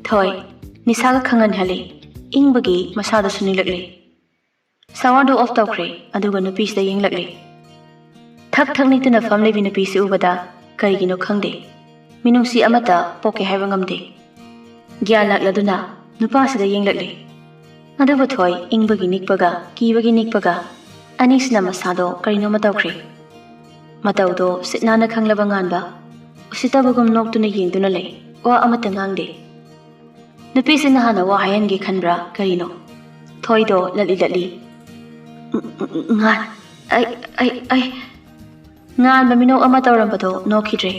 ꯊꯣꯏ, ꯅꯤꯁꯥꯒ ꯈꯪꯍꯟꯍꯜꯂꯤ꯫ ꯏꯪꯕꯒꯤ ꯃꯁꯥꯗꯨꯁꯨ ꯅꯤꯛꯂꯛꯂꯤ꯫ ꯁꯥꯋꯔꯗꯨ ꯑꯣꯐ ꯇꯧꯈ꯭ꯔꯦ, ꯑꯗꯨꯒ ꯅꯨꯄꯤꯁꯤꯗ ꯌꯦꯡꯂꯛꯂꯤ꯫ ꯊꯛ ꯊꯛ ꯅꯤꯛꯇꯨꯅ ꯐꯝꯂꯤꯕꯤ ꯅꯨꯄꯤꯁꯤ ꯎꯕꯗ ꯀꯔꯤꯒꯤꯅꯣ ꯈꯪꯗꯦ, ꯃꯤꯅꯨꯡꯁꯤ ꯑꯃꯠꯇ ꯄꯣꯛꯀꯦ ꯍꯥꯏꯕ ꯉꯝꯗꯦ꯫ ꯒ꯭ꯌꯥꯟ ꯂꯥꯛꯂꯗꯨꯅ ꯅꯨꯄꯥꯁꯤꯗ ꯌꯦꯡꯂꯛꯂꯤ꯫ ꯑꯗꯨꯕꯨ ꯊꯣꯏ ꯏꯪꯕꯒꯤ ꯅꯤꯛꯄꯒ ꯀꯤꯕꯒꯤ ꯅꯤꯛꯄꯒ ꯑꯅꯤꯁꯤꯅ ꯃꯁꯥꯗꯣ ꯀꯔꯤꯅꯣꯃ ꯇꯧꯈ꯭ꯔꯦ꯫ ꯃꯇꯧꯗꯣ ꯁꯤꯠ ꯅꯥꯟꯅ ꯈꯪꯂꯕ ꯉꯥꯟꯕ ꯎꯁꯤꯠꯇꯕꯒꯨꯝ ꯅꯣꯛꯇꯨꯅ ꯌꯦꯡꯗꯨꯅ ꯂꯩ, ꯋꯥ ꯑꯃꯠꯇ ꯉꯥꯡꯗꯦ꯫ ꯅꯨꯄꯤꯁꯤꯅ ꯍꯥꯟꯅ ꯋꯥ ꯍꯥꯏꯍꯟꯒꯦ ꯈꯟꯕ꯭ꯔꯥ ꯀꯔꯤꯅꯣ? ꯊꯣꯏꯗꯣ ꯂꯠꯂꯤ ꯂꯠꯂꯤ꯫ "ꯎꯝ, ꯎꯝ, ꯎꯝ, ꯉꯥꯟ-, ꯑꯩ, ꯑꯩ, ꯑꯩ꯫" ꯉꯥꯟꯕ ꯃꯤꯅꯣꯛ ꯑꯃ ꯇꯧꯔꯝꯕꯗꯣ ꯅꯣꯛꯈꯤꯗ꯭ꯔꯦ꯫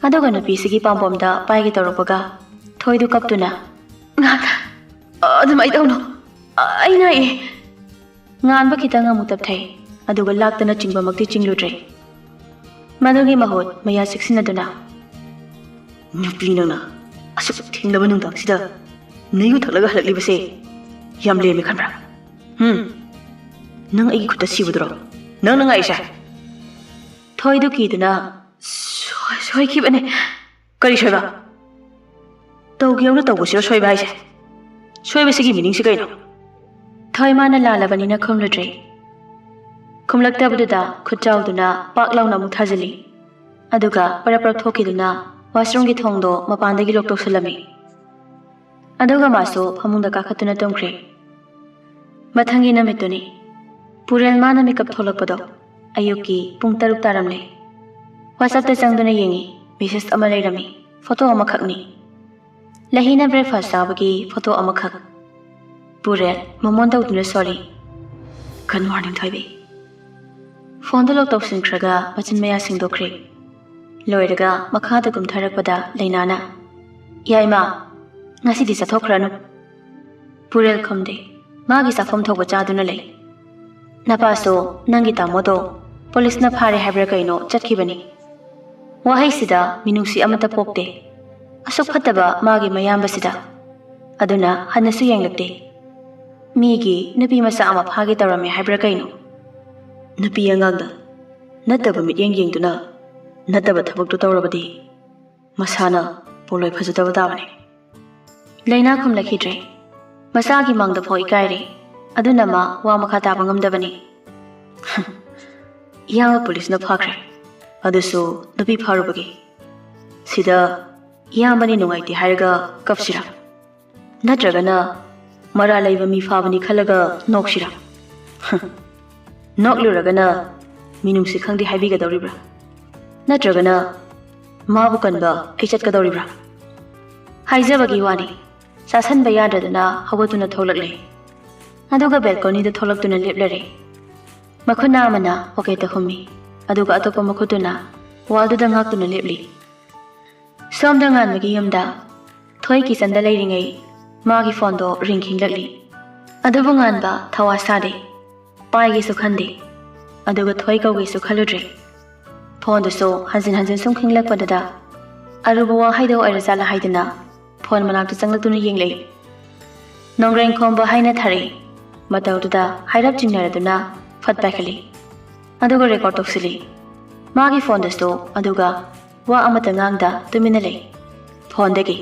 ꯑꯗꯨꯒ ꯅꯨꯄꯤꯁꯤꯒꯤ ꯄꯥꯝꯕꯣꯝꯗ ꯄꯥꯏꯒꯦ ꯇꯧꯔꯛꯄꯒ ꯊꯣꯏꯗꯨ ꯀꯞꯇꯨꯅ, "ꯉꯥꯟ-, ꯑꯗꯨꯃꯥꯏꯅ ꯇꯧꯅꯨ, ꯑꯩ ꯅꯥꯏꯌꯦ꯫" ꯉꯥꯟꯕ ꯈꯤꯇꯪ ꯑꯃꯨꯛ ꯇꯞꯊꯩ, ꯑꯗꯨꯒ ꯂꯥꯛꯇꯅ ꯆꯤꯡꯕꯃꯛꯇꯤ ꯆꯤꯡꯂꯨꯗ꯭ꯔꯦ꯫ ꯃꯗꯨꯒꯤ ꯃꯍꯨꯠ ꯃꯌꯥ ꯆꯤꯛꯁꯤꯟꯅꯗꯨꯅ, "ꯅꯨꯄꯤ ꯅꯪꯅ ꯑꯁꯨꯛ ꯊꯦꯡꯂꯕ ꯅꯨꯡꯗꯥꯡꯁꯤꯗ ꯅꯌꯨ ꯊꯛꯂꯒ ꯍꯜꯂꯛꯂꯤꯕꯁꯦ ꯌꯥꯝ ꯂꯦꯝꯃꯦ ꯈꯟꯕ꯭ꯔꯥ? ꯍꯨꯝ? ꯅꯪ ꯑꯩꯒꯤ ꯈꯨꯠꯇ ꯁꯤꯕꯗꯨꯔꯣ ꯅꯪꯅ ꯉꯥꯏꯔꯤꯁꯦ?" ꯊꯣꯏꯗꯨ ꯀꯤꯗꯨꯅ, "ꯁꯣꯏ-, ꯁꯣꯏꯈꯤꯕꯅꯦ꯫" "ꯀꯔꯤ ꯁꯣꯏꯕ? ꯇꯧꯒꯦ ꯌꯥꯎꯅ ꯇꯧꯕꯁꯤꯔꯣ ꯁꯣꯏꯕ ꯍꯥꯏꯁꯦ? ꯁꯣꯏꯕꯁꯤꯒꯤ ꯃꯤꯅꯤꯡꯁꯤ ꯀꯩꯅꯣ?" ꯊꯣꯏ ꯃꯥꯅ ꯂꯥꯜꯂꯕꯅꯤꯅ ꯈꯨꯝꯂꯨꯗ꯭ꯔꯦ꯫ ꯈꯨꯝꯂꯛꯇꯕꯗꯨꯗ ꯈꯨꯠ ꯆꯥꯎꯗꯨꯅ ꯄꯥꯛ ꯂꯥꯎꯅ ꯑꯃꯨꯛ ꯊꯥꯖꯤꯜꯂꯤ꯫ ꯑꯗꯨꯒ ꯄꯔꯞ ꯄꯔꯞ ꯊꯣꯛꯈꯤꯗꯨꯅ washroomꯒꯤ ꯊꯣꯡꯗꯣ ꯃꯄꯥꯟꯗꯒꯤ lock ꯇꯧꯁꯤꯜꯂꯝꯃꯤ꯫ ꯑꯗꯨꯒ ꯃꯥꯁꯨ ꯐꯃꯨꯡꯗ ꯀꯥꯈꯠꯇꯨꯅ ꯇꯨꯝꯈ꯭ꯔꯦ꯫ ꯃꯊꯪꯒꯤ ꯅꯨꯃꯤꯠꯇꯨꯅꯤ꯫ ꯄꯨꯔꯦꯜ ꯃꯥꯅ ꯃꯤꯀꯞ ꯊꯣꯛꯂꯛꯄꯗꯣ ꯑꯌꯨꯛꯀꯤ ꯄꯨꯡ ꯇꯔꯨꯛ ꯇꯥꯔꯝꯂꯦ꯫ WhatsAppꯇ ꯆꯪꯗꯨꯅ ꯌꯦꯡꯉꯤ, message ꯑꯃ ꯂꯩꯔꯝꯃꯤ꯫ Photo ꯑꯃꯈꯛꯅꯤ꯫ ꯂꯍꯤꯅ breakfast ꯆꯥꯕꯒꯤ photo ꯑꯃꯈꯛ꯫ ꯄꯨꯔꯦꯜ ꯃꯃꯣꯟ ꯇꯧꯗꯨꯅ ꯁꯣꯜꯂꯤ꯫ Good morning, ꯊꯣꯏꯕꯤ꯫ Phoneꯗꯨ lock ꯇꯧꯁꯤꯟꯈ꯭ꯔꯒ ꯃꯆꯤꯟ ꯃꯌꯥ ꯁꯦꯡꯗꯣꯛꯈ꯭ꯔꯦ꯫ ꯂꯣꯏꯔꯒ ꯃꯈꯥꯗ ꯀꯨꯝꯊꯔꯛꯄꯗ ꯂꯩꯅꯥꯅ, "ꯌꯥꯏꯃ, ꯉꯁꯤꯗꯤ ꯆꯠꯊꯣꯛꯈ꯭ꯔꯅꯨ꯫" ꯄꯨꯔꯦꯜ ꯈꯨꯝꯗꯦ꯫ ꯃꯥꯒꯤ ꯆꯥꯐꯝ ꯊꯣꯛꯄ ꯆꯥꯗꯨꯅ ꯂꯩ꯫ "ꯅꯄꯥꯁꯨ ꯅꯪꯒꯤ ꯇꯥꯃꯣꯗꯣ ꯄꯨꯂꯤꯁꯅ ꯐꯥꯔꯦ ꯍꯥꯏꯕ꯭ꯔꯥ ꯀꯩꯅꯣ ꯆꯠꯈꯤꯕꯅꯤ꯫" ꯋꯥꯍꯩꯁꯤꯗ ꯃꯤꯅꯨꯡꯁꯤ ꯑꯃꯠꯇ ꯄꯣꯛꯇꯦ꯫ ꯑꯁꯨꯛ ꯐꯠꯇꯕ ꯃꯥꯒꯤ ꯃꯌꯥꯝꯕꯁꯤꯗ꯫ ꯑꯗꯨꯅ ꯍꯟꯅꯁꯨ ꯌꯦꯡꯂꯛꯇꯦ꯫ ꯃꯤꯒꯤ ꯅꯨꯄꯤ ꯃꯆꯥ ꯑꯃ ꯐꯥꯒꯦ ꯇꯧꯔꯝꯃꯦ ꯍꯥꯏꯕ꯭ꯔꯥ ꯀꯩꯅꯣ? ꯅꯨꯄꯤ ꯑꯉꯥꯡꯗ ꯅꯠꯇꯕ ꯃꯤꯠꯌꯦꯡ ꯌꯦꯡꯗꯨꯅ ꯅꯠꯇꯕ ꯊꯕꯛꯇꯨ ꯇꯧꯔꯕꯗꯤ ꯃꯁꯥꯅ ꯄꯣꯂꯣꯏ ꯐꯖꯗꯕ ꯇꯥꯕꯅꯤ꯫ ꯂꯩꯅꯥ ꯈꯨꯝꯂꯛꯈꯤꯗ꯭ꯔꯦ꯫ ꯃꯆꯥꯒꯤ ꯃꯥꯡꯗ ꯐꯥꯎ ꯏꯀꯥꯏꯔꯦ꯫ ꯑꯗꯨꯅ ꯃꯥ ꯋꯥ ꯃꯈꯥ ꯇꯥꯕ ꯉꯝꯗꯕꯅꯤ꯫ "ꯏꯌꯥꯝꯕ ꯄꯨꯂꯤꯁꯅ ꯐꯥꯈ꯭ꯔꯦ꯫ ꯑꯗꯨꯁꯨ ꯅꯨꯄꯤ ꯐꯥꯔꯨꯕꯒꯤ꯫ ꯁꯤꯗ ꯏꯌꯥꯝꯕꯅꯤ ꯅꯨꯡꯉꯥꯏꯇꯦ ꯍꯥꯏꯔꯒ ꯀꯞꯁꯤꯔꯥ? ꯅꯠꯇ꯭ꯔꯒꯅ ꯃꯔꯥ ꯂꯩꯕ ꯃꯤ ꯐꯥꯕꯅꯤ ꯈꯜꯂꯒ ꯅꯣꯛꯁꯤꯔꯥ? ꯅꯣꯛꯂꯨꯔꯒꯅ ꯃꯤꯅꯨꯡꯁꯤ ꯈꯪꯗꯦ ꯍꯥꯏꯕꯤꯒꯗꯧꯔꯤꯕ꯭ꯔꯥ? ꯅꯠꯇ꯭ꯔꯒꯅ ꯃꯥꯕꯨ ꯀꯟꯕ ꯑꯩ ꯆꯠꯀꯗꯧꯔꯤꯕ꯭ꯔꯥ?" ꯍꯥꯏꯖꯕꯒꯤ ꯋꯥꯅꯤ꯫ ꯆꯥꯁꯟꯕ ꯌꯥꯗ꯭ꯔꯗꯨꯅ ꯍꯧꯒꯠꯇꯨꯅ ꯊꯣꯛꯂꯛꯂꯦ꯫ ꯑꯗꯨꯒ balconyꯗ ꯊꯣꯛꯂꯛꯇꯨꯅ ꯂꯦꯞꯂꯔꯦ꯫ ꯃꯈꯨꯠꯅ ꯑꯃꯅ pocketꯇ ꯍꯨꯝꯃꯤ, ꯑꯗꯨꯒ ꯑꯇꯣꯞꯄ ꯃꯈꯨꯠꯇꯨꯅ wallꯗꯨꯗ ꯉꯥꯛꯇꯨꯅ ꯂꯦꯞꯂꯤ꯫ ꯁꯣꯝꯗ ꯉꯥꯟꯕꯒꯤ ꯌꯨꯝꯗ ꯊꯣꯏ kitchenꯗ ꯂꯩꯔꯤꯉꯩ ꯃꯥꯒꯤ phoneꯗꯣ ring ꯈꯤꯡꯂꯛꯂꯤ꯫ ꯑꯗꯨꯕꯨ ꯉꯥꯟꯕ ꯊꯋꯥ ꯁꯥꯗꯦ꯫ ꯄꯥꯏꯒꯦꯁꯨ ꯈꯟꯗꯦ꯫ ꯑꯗꯨꯒ ꯊꯣꯏ ꯀꯧꯒꯦꯁꯨ ꯈꯜꯂꯨꯗ꯭ꯔꯦ꯫ Phoneꯗꯨꯁꯨ ꯍꯟꯖꯤꯟ ꯍꯟꯖꯤꯟ ꯁꯨꯝ ꯈꯤꯡꯂꯛꯄꯗꯨꯗ ꯑꯔꯨꯕ ꯋꯥꯍꯩꯗ ꯑꯣꯏꯔꯖꯥꯠꯂ ꯍꯥꯏꯗꯨꯅ phone ꯃꯅꯥꯛꯇ ꯆꯪꯂꯛꯇꯨꯅ ꯌꯦꯡꯂꯛꯏ꯫ ꯅꯣꯡꯒ꯭ꯔꯦꯡ ꯈꯣꯝꯕ ꯍꯥꯏꯅ ꯊꯥꯔꯛꯏ꯫ ꯃꯇꯧꯗꯨꯗ ꯍꯥꯏꯔꯞ ꯆꯤꯡꯅꯔꯗꯨꯅ ꯐꯠ ꯄꯥꯏꯈꯠꯂꯤ꯫ ꯑꯗꯨꯒ record ꯇꯧꯁꯤꯜꯂꯤ꯫ ꯃꯥꯒꯤ phoneꯗꯁꯨ ꯑꯗꯨꯒ ꯋꯥ ꯑꯃꯠꯇ ꯉꯥꯡꯗ ꯇꯨꯃꯤꯟꯅ ꯂꯩ꯫ Phoneꯗꯒꯤ,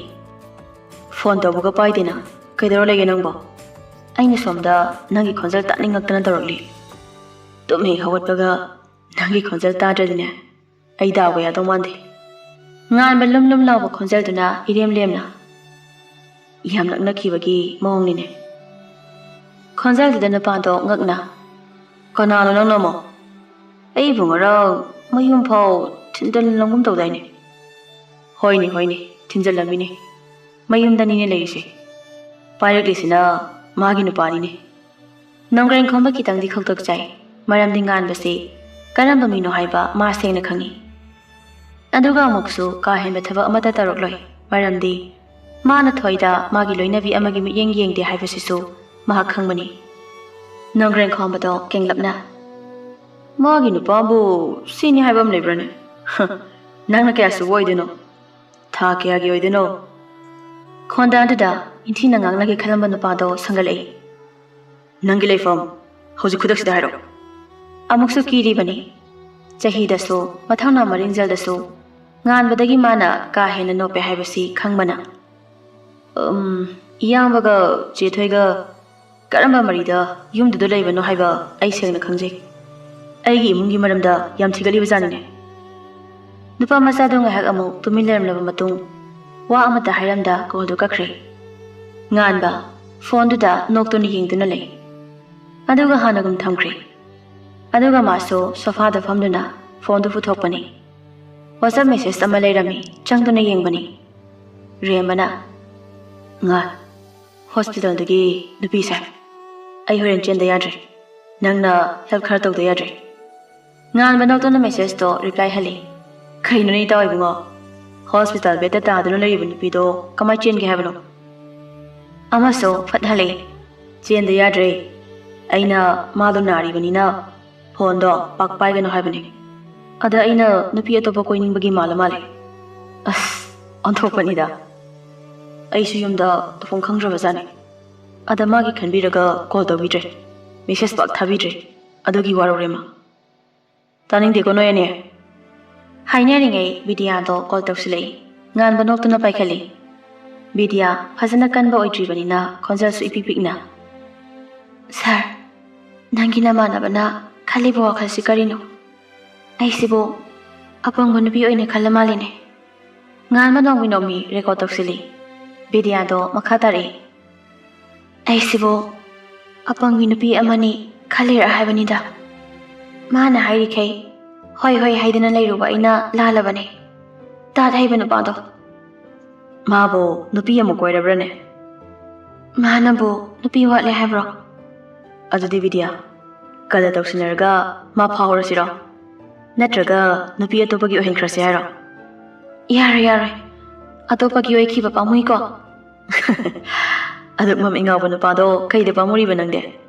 "Phone ꯇꯧꯕꯒ ꯄꯥꯏꯗꯦꯅ, ꯀꯩꯗꯧꯔ ꯂꯩꯒꯦ ꯅꯪꯕꯣ? ꯑꯩꯅ ꯁꯣꯝꯗ ꯅꯪꯒꯤ ꯈꯣꯟꯖꯦꯜ ꯇꯥꯅꯤꯡꯉꯛꯇꯅ ꯇꯧꯔꯛꯂꯤ꯫" ꯇꯨꯝ ꯍꯦꯛ ꯍꯧꯒꯠꯄꯒ ꯅꯪꯒꯤ ꯈꯣꯟꯖꯦꯜ ꯇꯥꯗ꯭ꯔꯗꯤꯅꯦ, ꯑꯩ ꯗꯥꯎꯒ ꯌꯥꯗꯧ ꯃꯥꯟꯗꯦ꯫ ꯉꯥꯟꯕ ꯂꯨꯝ ꯂꯨꯝ ꯂꯥꯎꯕ ꯈꯣꯟꯖꯦꯜꯗꯨꯅ ꯏꯔꯦꯝ ꯂꯦꯝꯅ, ꯌꯥꯝ ꯅꯛꯅꯈꯤꯕꯒꯤ ꯃꯑꯣꯡꯅꯤꯅꯦ꯫ ꯈꯣꯟꯖꯦꯜꯗꯨꯗ ꯅꯨꯄꯥꯗꯣ ꯉꯛꯅ, "ꯀꯅꯥꯅꯣ ꯅꯪꯅ ꯑꯃꯨꯛ? ꯑꯩꯕꯨ ꯉꯔꯥꯡ ꯃꯌꯨꯝ ꯐꯥꯎ ꯊꯤꯟꯖꯜꯂꯝꯒꯨꯝ ꯇꯧꯗꯥꯏꯅꯦ?" "ꯍꯣꯏꯅꯦ, ꯍꯣꯏꯅꯦ, ꯊꯤꯟꯖꯜꯂꯝꯃꯤꯅꯦ꯫ ꯃꯌꯨꯝꯗꯅꯤꯅꯦ ꯂꯩꯔꯤꯁꯦ꯫ ꯄꯥꯏꯔꯛꯂꯤꯁꯤꯅ ꯃꯥꯒꯤ ꯅꯨꯄꯥꯅꯤꯅꯦ꯫" ꯅꯣꯡꯒ꯭ꯔꯦꯟ ꯈꯣꯝꯕ ꯈꯤꯇꯪꯗꯤ ꯈꯧꯇꯛ ꯆꯥꯏ, ꯃꯔꯝꯗꯤ ꯉꯥꯟꯕꯁꯤ ꯀꯔꯝꯕ ꯃꯤꯅꯣ ꯍꯥꯏꯕ ꯃꯥ ꯁꯦꯡꯅ ꯈꯪꯏ꯫ ꯑꯗꯨꯒ ꯑꯃꯨꯛꯁꯨ ꯀꯥ ꯍꯦꯟꯕ ꯊꯕꯛ ꯑꯃꯠꯇ ꯇꯧꯔꯛꯂꯣꯏ, ꯃꯔꯝꯗꯤ ꯃꯥꯅ ꯊꯣꯏꯗ ꯃꯥꯒꯤ ꯂꯣꯏꯅꯕꯤ ꯑꯃꯒꯤ ꯃꯤꯠꯌꯦꯡ ꯌꯦꯡꯗꯦ ꯍꯥꯏꯕꯁꯤꯁꯨ ꯃꯍꯥꯛ ꯈꯪꯕꯅꯤ꯫ ꯅꯣꯡꯒ꯭ꯔꯦꯟ ꯈꯣꯝꯕꯗꯣ ꯀꯦꯡꯂꯞꯅ, "ꯃꯥꯒꯤ ꯅꯨꯄꯥꯕꯨ ꯁꯤꯅꯤ ꯍꯥꯏꯕ ꯑꯃ ꯂꯩꯕ꯭ꯔꯥꯅꯦ? ꯅꯪꯅ ꯀꯌꯥ ꯁꯨꯕ ꯑꯣꯏꯗꯣꯏꯅꯣ? ꯊꯥ ꯀꯌꯥꯒꯤ ꯑꯣꯏꯗꯣꯏꯅꯣ?" ꯈꯣꯟꯗꯥꯗꯨꯗ ꯅꯤꯡꯊꯤꯅ ꯉꯥꯡꯅꯒꯦ ꯈꯜꯂꯝꯕ ꯅꯨꯄꯥꯗꯣ ꯁꯪꯒꯠꯂꯛꯏ꯫ "ꯅꯪꯒꯤ ꯂꯩꯐꯝ ꯍꯧꯖꯤꯛ ꯈꯨꯗꯛꯁꯤꯗ ꯍꯥꯏꯔꯛꯑꯣ꯫" ꯑꯃꯨꯛꯁꯨ ꯀꯤꯔꯤꯕꯅꯤ꯫ ꯆꯍꯤꯗꯁꯨ, ꯃꯊꯧꯅꯥ ꯃꯔꯤꯡꯖꯦꯜꯗꯁꯨ ꯉꯥꯟꯕꯗꯒꯤ ꯃꯥꯅ ꯀꯥ ꯍꯦꯟꯅ ꯅꯣꯞꯄꯦ ꯍꯥꯏꯕꯁꯤ ꯈꯪꯕꯅ, "ꯎꯝ, ꯏꯌꯥꯝꯕꯒ ꯆꯦꯊꯣꯏꯒ ꯀꯔꯝꯕ ꯃꯔꯤꯗ ꯌꯨꯝꯗꯨꯗ ꯂꯩꯕꯅꯣ ꯍꯥꯏꯕ ꯑꯩ ꯁꯦꯡꯅ ꯈꯪꯖꯩ꯫ ꯑꯩꯒꯤ ꯏꯃꯨꯡꯒꯤ ꯃꯔꯝꯗ ꯌꯥꯝ ꯊꯤꯒꯠꯂꯤꯕ ꯖꯥꯠꯅꯤꯅꯦ꯫" ꯅꯨꯄꯥ ꯃꯆꯥꯗꯨ ꯉꯥꯏꯍꯥꯛ ꯑꯃꯨꯛ ꯇꯨꯃꯤꯟ ꯂꯩꯔꯝꯂꯕ ꯃꯇꯨꯡ, ꯋꯥ ꯑꯃꯠꯇ ꯍꯥꯏꯔꯝꯗ ꯀꯣꯜꯗꯨ ꯀꯛꯈ꯭ꯔꯦ꯫ ꯉꯥꯟꯕ ꯐꯣꯟꯗꯨꯗ ꯅꯣꯛꯇꯨꯅ ꯌꯦꯡꯗꯨꯅ ꯂꯩ꯫ ꯑꯗꯨꯒ ꯍꯥꯟꯅꯒꯨꯝ ꯊꯝꯈ꯭ꯔꯦ꯫ ꯑꯗꯨꯒ ꯃꯥꯁꯨ ꯁꯣꯐꯥꯗ ꯐꯝꯗꯨꯅ ꯐꯣꯟꯗꯨ ꯄꯨꯊꯣꯛꯄꯅꯤ꯫ WhatsApp message ꯑꯃ ꯂꯩꯔꯝꯃꯤ, ꯆꯪꯗꯨꯅ ꯌꯦꯡꯕꯅꯤ꯫ ꯔꯦꯝꯕꯅ, "ꯉꯥ, ꯍꯣꯁꯄꯤꯇꯥꯜꯗꯒꯤ ꯅꯨꯄꯤꯁꯦ, ꯑꯩ ꯍꯣꯔꯦꯟ ꯆꯦꯟꯗ ꯌꯥꯗ꯭ꯔꯦ꯫ ꯅꯪꯅ help ꯈꯔ ꯇꯧꯗ ꯌꯥꯗ꯭ꯔꯦ꯫" ꯉꯥꯟꯕ ꯅꯣꯛꯇꯨꯅ message ꯇꯣ reply ꯍꯜꯂꯤ꯫ "ꯀꯩꯅꯣꯅꯦ ꯏꯇꯥꯎ ꯏꯕꯨꯡꯉꯣ? ꯍꯣꯁꯄꯤꯇꯥꯜ bed ꯇ ꯇꯥꯗꯨꯅ ꯂꯩꯔꯤꯕ ꯅꯨꯄꯤꯗꯣ ꯀꯃꯥꯏ ꯆꯦꯟꯒꯦ ꯍꯥꯏꯕꯅꯣ?" ꯑꯃꯁꯨ ꯐꯠ ꯍꯜꯂꯤ꯫ "ꯆꯦꯟꯗ ꯌꯥꯗ꯭ꯔꯦ꯫ ꯑꯩꯅ ꯃꯥꯗꯣ ꯅꯥꯔꯤꯕꯅꯤꯅ ꯐꯣꯟꯗꯣ ꯄꯥꯛ ꯄꯥꯏꯒꯅꯨ ꯍꯥꯏꯕꯅꯤ꯫ ꯑꯗ ꯑꯩꯅ ꯅꯨꯄꯤ ꯑꯇꯣꯞꯄ ꯀꯣꯏꯅꯤꯡꯕꯒꯤ ꯃꯥꯜꯂ ꯃꯥꯜꯂꯦ꯫" ꯑꯁ, ꯑꯣꯟꯊꯣꯛꯄꯅꯤꯗ꯫ ꯑꯩꯁꯨ ꯌꯨꯝꯗ ꯇꯧꯐꯝ ꯈꯪꯗ꯭ꯔꯕꯖꯥꯠꯅꯤ꯫ ꯑꯗ ꯃꯥꯒꯤ ꯈꯟꯕꯤꯔꯒ call ꯇꯧꯕꯤꯗ꯭ꯔꯦ, message ꯄꯥꯛ ꯊꯥꯕꯤꯗ꯭ꯔꯦ꯫ ꯑꯗꯨꯒꯤ ꯋꯥꯔꯧꯔꯦ ꯃꯥ꯫ "ꯇꯥꯅꯤꯡꯗꯦꯀꯣ ꯅꯣꯏ ꯑꯅꯤ꯫" ꯍꯥꯏꯅꯔꯤꯉꯩ ꯕꯤꯗꯤꯌꯥꯗꯣ call ꯇꯧꯁꯤꯜꯂꯛꯏ꯫ ꯉꯥꯟꯕ ꯅꯣꯛꯇꯨꯅ ꯄꯥꯏꯈꯠꯂꯤ꯫ ꯕꯤꯗꯤꯌꯥ ꯐꯖꯅ ꯀꯟꯕ ꯑꯣꯏꯗ꯭ꯔꯤꯕꯅꯤꯅ ꯈꯣꯟꯖꯦꯜꯁꯨ ꯏꯄꯤꯛ ꯄꯤꯛꯅ, "ꯁꯥꯔ, ꯅꯪꯒꯤ ꯅꯃꯥꯟꯅꯕꯅ ꯈꯜꯂꯤꯕ ꯋꯥꯈꯜꯁꯤ ꯀꯔꯤꯅꯣ? ꯑꯩꯁꯤꯕꯨ ꯑꯄꯪꯕ ꯅꯨꯄꯤ ꯑꯣꯏꯅ ꯈꯜꯂ ꯃꯥꯜꯂꯤꯅꯦ꯫ ꯉꯥꯟꯕ ꯅꯣꯡꯃꯤ ꯅꯣꯡꯃꯤ ꯔꯦꯀꯣꯔꯠ ꯇꯧꯁꯤꯜꯂꯤ꯫ ꯕꯤꯗ꯭ꯌꯥꯗꯣ ꯃꯈꯥ ꯇꯥꯔꯛꯏ꯫ ꯑꯩꯁꯤꯕꯨ ꯑꯄꯪꯕꯤ ꯅꯨꯄꯤ ꯑꯃꯅꯤ ꯈꯜꯂꯤꯔ ꯍꯥꯏꯕꯅꯤꯗ꯫ ꯃꯥꯅ ꯍꯥꯏꯔꯤꯈꯩ ꯍꯣꯏ ꯍꯣꯏ ꯍꯥꯏꯗꯅ ꯂꯩꯔꯨꯕ ꯑꯩꯅ ꯂꯥꯜꯂꯕꯅꯦ꯫ ꯇꯥꯠ ꯍꯩꯕ ꯅꯨꯄꯥꯗꯣ꯫ ꯃꯥꯕꯨ ꯅꯨꯄꯤ ꯑꯃꯨꯛ ꯀꯣꯏꯔꯕ꯭ꯔꯅꯦ? ꯃꯥꯅꯕꯨ ꯅꯨꯄꯤ ꯋꯥꯠꯂꯦ ꯍꯥꯏꯕ꯭ꯔꯣ? ꯑꯗꯨꯗꯤ ꯕꯤꯗ꯭ꯌꯥ, ꯀꯂ ꯇꯧꯁꯤꯟꯅꯔꯒ ꯃꯥ ꯐꯥꯍꯧꯔꯁꯤꯔꯣ? ꯅꯠꯇ꯭ꯔꯒ ꯅꯨꯄꯤ ꯑꯇꯣꯞꯄꯒꯤ ꯑꯣꯏꯍꯟꯈ꯭ꯔꯁꯤ ꯍꯥꯏꯔꯣ? ꯌꯥꯔꯣꯏ, ꯌꯥꯔꯣꯏ꯫ ꯑꯇꯣꯞꯄꯒꯤ ꯑꯣꯏꯈꯤꯕ ꯄꯥꯝꯃꯨꯏꯀꯣ꯫ ꯑꯗꯨꯛ ꯃꯃꯤꯠ ꯉꯥꯎꯕ ꯅꯨꯄꯥꯗꯣ ꯀꯩꯗ ꯄꯥꯝꯃꯨꯔꯤꯕ ꯅꯪꯗꯤ?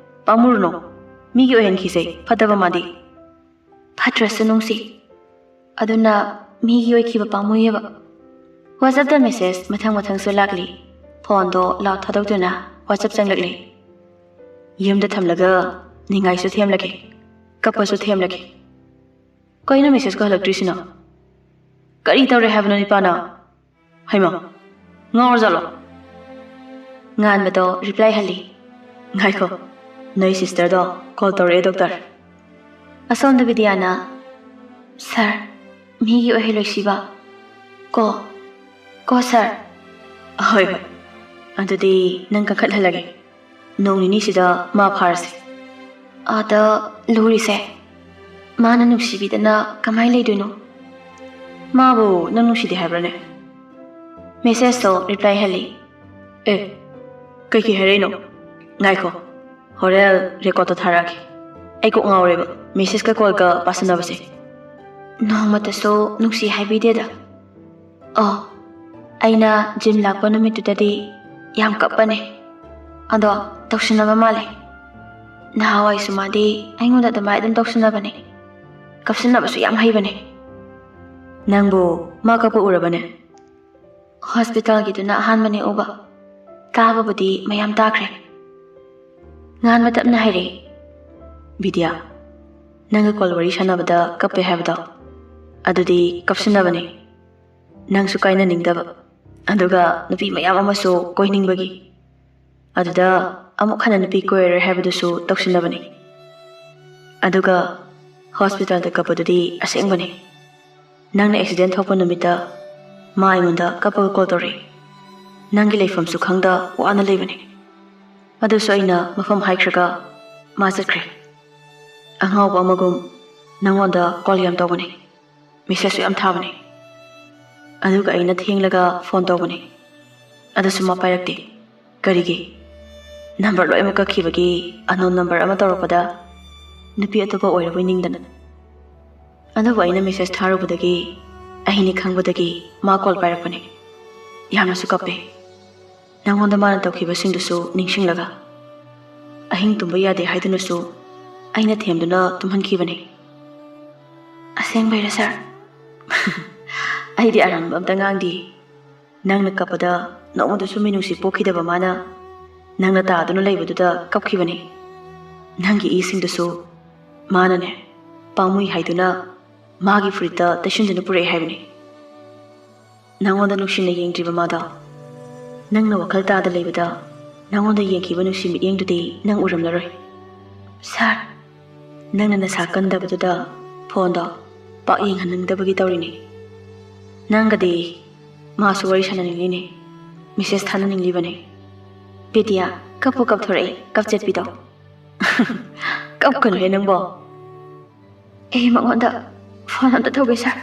ꯄꯥꯝꯃꯨꯔꯨꯅꯣ꯫ ꯃꯤꯒꯤ ꯑꯣꯏꯍꯟꯈꯤꯁꯦ, ꯐꯠꯇꯕ ꯃꯥꯗꯤ꯫ ꯐꯠꯇ꯭ꯔꯁꯨ ꯅꯨꯡꯁꯤ꯫ ꯑꯗꯨꯅ ꯃꯤꯒꯤ ꯑꯣꯏꯈꯤꯕ ꯄꯥꯝꯃꯨꯏꯌꯦꯕ꯫ WhatsApp-ꯇ message ꯃꯊꯪ ꯃꯊꯪꯁꯨ ꯂꯥꯛꯂꯤ꯫ ꯐꯣꯟꯗꯣ ꯂꯥꯎꯠ ꯊꯥꯗꯣꯛꯇꯨꯅ WhatsApp ꯆꯪꯂꯛꯂꯤ꯫ ꯌꯨꯝꯗ ꯊꯝꯂꯒ ꯅꯤꯡꯉꯥꯏꯁꯨ ꯊꯦꯝꯂꯒꯦ, ꯀꯞꯄꯁꯨ ꯊꯦꯝꯂꯒꯦ꯫ ꯀꯩꯅꯣ message-ꯀ ꯍꯜꯂꯛꯇ꯭ꯔꯤꯁꯤꯅ? ꯀꯔꯤ ꯇꯧꯔꯦ ꯍꯥꯏꯕꯅꯣ ꯅꯤꯄꯥꯅ? ꯍꯩꯃꯥ, ꯉꯥꯎꯔꯖꯥꯠꯂꯣ? ꯉꯥꯟꯕꯗꯣ reply ꯍꯜꯂꯤ꯫ ꯉꯥꯏꯈꯣ, ꯅꯣꯏ sister-ꯗꯣ call ꯇꯧꯔꯛꯑꯦ ꯗꯣꯛꯇꯔ꯫ ꯑꯁꯣꯝꯗ ꯕꯤꯗ꯭ꯌꯥꯅ, "ꯁꯥꯔ, ꯃꯤꯒꯤ ꯑꯣꯏꯍꯜꯂꯣꯏꯁꯤꯕ꯫ ꯀꯣ, ꯀꯣ ꯁꯥꯔ?" "ꯍꯣꯏ, ꯍꯣꯏ꯫ ꯑꯗꯨꯗꯤ ꯅꯪ ꯀꯥꯈꯠꯍꯜꯂꯒꯦ꯫ ꯅꯣꯡ ꯅꯤꯅꯤꯁꯤꯗ ꯃꯥ ꯐꯥꯔꯁꯤ꯫" ꯑꯗ ꯂꯨꯔꯤꯁꯦ, ꯃꯥꯅ ꯅꯨꯡꯁꯤꯕꯤꯗꯅ ꯀꯃꯥꯏꯅ ꯂꯩꯗꯣꯏꯅꯣ? ꯃꯥꯕꯨ ꯅꯪ ꯅꯨꯡꯁꯤꯗꯦ ꯍꯥꯏꯕ꯭ꯔꯅꯦ? Message-ꯇꯣ reply ꯍꯜꯂꯤ꯫ ꯑꯦ, ꯀꯩꯀꯩ ꯍꯥꯏꯔꯛꯏꯅꯣ? ꯉꯥꯏꯈꯣ, ꯍꯣꯔꯦꯟ record-ꯇꯣ ꯊꯥꯔꯛꯑꯒꯦ꯫ ꯑꯩ ꯀꯣꯛ ꯉꯥꯎꯔꯦꯕ, message-ꯀ call-ꯒ ꯄꯥꯁꯟꯅꯕꯁꯦ꯫ ꯅꯣꯡꯃꯇꯁꯨ ꯅꯨꯡꯁꯤ ꯍꯥꯏꯕꯤꯗꯦꯗ꯫ ꯑꯣ, ꯑꯩꯅ gym ꯂꯥꯛꯄ ꯅꯨꯃꯤꯠꯇꯨꯗꯗꯤ ꯌꯥꯝ ꯀꯞꯄꯅꯦ꯫ ꯑꯗꯣ ꯇꯧꯁꯤꯟꯅꯕ ꯃꯥꯜꯂꯦ꯫ ꯅꯍꯥꯟꯋꯥꯏꯁꯨ ꯃꯥꯗꯤ ꯑꯩꯉꯣꯟꯗ ꯑꯗꯨꯃꯥꯏ ꯑꯗꯨꯝ ꯇꯧꯁꯤꯟꯅꯕꯅꯦ꯫ ꯀꯞꯁꯤꯟꯅꯕꯁꯨ ꯌꯥꯝ ꯍꯩꯕꯅꯦ꯫ ꯅꯪꯕꯨ ꯃꯥ ꯀꯞꯄ ꯎꯔꯕꯅꯦ? Hospital-ꯒꯤꯗꯨꯅ ꯑꯍꯥꯟꯕꯅꯦ ꯎꯕ꯫ ꯇꯥꯕꯕꯨꯗꯤ ꯃꯌꯥꯝ ꯇꯥꯈ꯭ꯔꯦ꯫ ꯉꯥꯟꯕ ꯇꯞꯅ ꯍꯥꯏꯔꯛꯏ꯫ ꯕꯤꯗ꯭ꯌꯥ, ꯅꯪꯒ call ꯋꯥꯔꯤ ꯁꯥꯟꯅꯕꯗ ꯀꯞꯄꯦ ꯍꯥꯏꯕꯗꯣ, ꯑꯗꯨꯗꯤ ꯀꯞꯁꯤꯟꯅꯕꯅꯦ꯫ ꯅꯪꯁꯨ ꯀꯥꯏꯅꯅꯤꯡꯗꯕ, ꯑꯗꯨꯒ ꯅꯨꯄꯤ ꯃꯌꯥꯝ ꯑꯃꯁꯨ ꯀꯣꯏꯅꯤꯡꯕꯒꯤ꯫ ꯑꯗꯨꯗ ꯑꯃꯨꯛ ꯍꯟꯅ ꯅꯨꯄꯤ ꯀꯣꯏꯔꯔꯣꯏ ꯍꯥꯏꯕꯗꯨꯁꯨ ꯇꯧꯁꯤꯟꯅꯕꯅꯦ꯫ ꯑꯗꯨꯒ ꯍꯣꯁꯄꯤꯇꯥꯜꯗ ꯀꯞꯄꯗꯨꯗꯤ ꯑꯁꯦꯡꯕꯅꯤ꯫ ꯅꯪꯅ ꯑꯦꯛꯁꯤꯗꯦꯟ ꯊꯣꯛꯄ ꯅꯨꯃꯤꯠꯇ ꯃꯥ ꯑꯩꯉꯣꯟꯗ ꯀꯞꯄꯒ ꯀꯣꯜ ꯇꯧꯔꯛꯏ꯫ ꯅꯪꯒꯤ ꯂꯩꯐꯝꯁꯨ ꯈꯪꯗ ꯋꯥꯅ ꯂꯩꯕꯅꯤ꯫ ꯑꯗꯨꯁꯨ ꯑꯩꯅ ꯃꯐꯝ ꯍꯥꯏꯈ꯭ꯔꯒ ꯃꯥ ꯆꯠꯈ꯭ꯔꯦ꯫ ꯑꯉꯥꯎꯕ ꯑꯃꯒꯨꯝ ꯅꯪꯉꯣꯟꯗ ꯀꯣꯜ ꯌꯥꯝ ꯇꯧꯕꯅꯤ, ꯃꯦꯁꯦꯖꯁꯨ ꯌꯥꯝ ꯊꯥꯕꯅꯤ꯫ ꯑꯗꯨꯒ ꯑꯩꯅ ꯊꯦꯡꯂꯒ ꯐꯣꯟ ꯇꯧꯕꯅꯤ, ꯑꯗꯨꯁꯨ ꯃꯥ ꯄꯥꯏꯔꯛꯇꯦ꯫ ꯀꯔꯤꯒꯤ? ꯅꯝꯕꯔ ꯂꯣꯏꯅꯃꯛ ꯀꯛꯈꯤꯕꯒꯤ ꯑꯟꯅꯣꯟ ꯅꯝꯕꯔ ꯑꯃ ꯇꯧꯔꯛꯄꯗ ꯅꯨꯄꯤ ꯑꯇꯣꯞꯄ ꯑꯣꯏꯔꯕꯣꯏ ꯅꯤꯡꯗꯅ꯫ ꯑꯗꯨꯕꯨ ꯑꯩꯅ ꯃꯦꯁꯦꯖ ꯊꯥꯔꯨꯕꯗꯒꯤ, ꯑꯩꯅꯤ ꯈꯪꯕꯗꯒꯤ ꯃꯥ ꯀꯣꯜ ꯄꯥꯏꯔꯛꯄꯅꯤ꯫ ꯌꯥꯝꯅꯁꯨ ꯀꯞꯄꯦ꯫ ꯅꯪꯉꯣꯟꯗ ꯃꯥꯅ ꯇꯧꯈꯤꯕꯁꯤꯡꯗꯨꯁꯨ ꯅꯤꯡꯁꯤꯡꯂꯒ꯫ ꯑꯍꯤꯡ ꯇꯨꯝꯕ ꯌꯥꯗꯦ ꯍꯥꯏꯗꯨꯅꯁꯨ ꯑꯩꯅ ꯊꯦꯝꯗꯨꯅ ꯇꯨꯝꯍꯟꯈꯤꯕꯅꯤ꯫ ꯑꯁꯦꯡꯕꯩꯔ ꯁꯥꯔ? ꯑꯩꯗꯤ ꯑꯔꯥꯟꯕ ꯑꯝꯇ ꯉꯥꯡꯗꯦ꯫ ꯅꯪꯅ ꯀꯞꯄꯗ ꯅꯣꯡꯃꯗꯁꯨ ꯃꯤꯅꯨꯡꯁꯤ ꯄꯣꯛꯈꯤꯗꯕ ꯃꯥꯅ ꯅꯪꯅ ꯇꯥꯗꯨꯅ ꯂꯩꯕꯗꯨꯗ ꯀꯞꯈꯤꯕꯅꯤ꯫ ꯅꯪꯒꯤ ꯏꯁꯤꯡꯗꯨꯁꯨ ꯃꯥꯅꯅꯦ, ꯄꯥꯝꯃꯨꯏ ꯍꯥꯏꯗꯨꯅ ꯃꯥꯒꯤ ꯐꯨꯔꯤꯠꯇ ꯇꯩꯁꯤꯟꯗꯨꯅ ꯄꯨꯔꯛꯑꯦ ꯍꯥꯏꯕꯅꯤ꯫ ꯅꯪꯉꯣꯟꯗ ꯅꯨꯡꯁꯤꯅ ꯌꯦꯡꯗ꯭ꯔꯤꯕ ꯃꯥꯗꯣ, ꯅꯪꯅ ꯋꯥꯈꯜ ꯇꯥꯗ ꯂꯩꯕꯗ ꯅꯪꯉꯣꯟꯗ ꯌꯦꯡꯈꯤꯕ ꯅꯨꯡꯁꯤ ꯃꯤꯠꯌꯦꯡꯗꯨꯗꯤ ꯅꯪ ꯎꯔꯝꯂꯔꯣꯏ꯫ ꯁꯥꯔ, ꯅꯪꯅ ꯅꯁꯥ ꯀꯟꯗꯕꯗꯨꯗ ꯐꯣꯟꯗꯣ ꯄꯥꯛ ꯌꯦꯡꯍꯟꯅꯤꯡꯗꯕꯒꯤ ꯇꯧꯔꯤꯅꯤ꯫ ꯅꯪꯒꯗꯤ ꯃꯥꯁꯨ ꯋꯥꯔꯤ ꯁꯥꯟꯅꯅꯤꯡꯂꯤꯅꯦ, ꯃꯦꯁꯦꯖ ꯊꯥꯅꯅꯤꯡꯂꯤꯕꯅꯦ꯫ ꯕꯤꯗ꯭ꯌꯥ, ꯀꯞꯄꯨ ꯀꯞꯊꯣꯔꯛꯏ, ꯀꯞꯆꯠꯄꯤꯗꯣ꯫ ꯀꯞꯀꯅꯨꯍꯦ ꯅꯪꯕꯣ꯫ ꯑꯩ ꯃꯉꯣꯟꯗ ꯐꯣꯟ ꯑꯝꯇ ꯇꯧꯒꯦ ꯁꯥꯔ꯫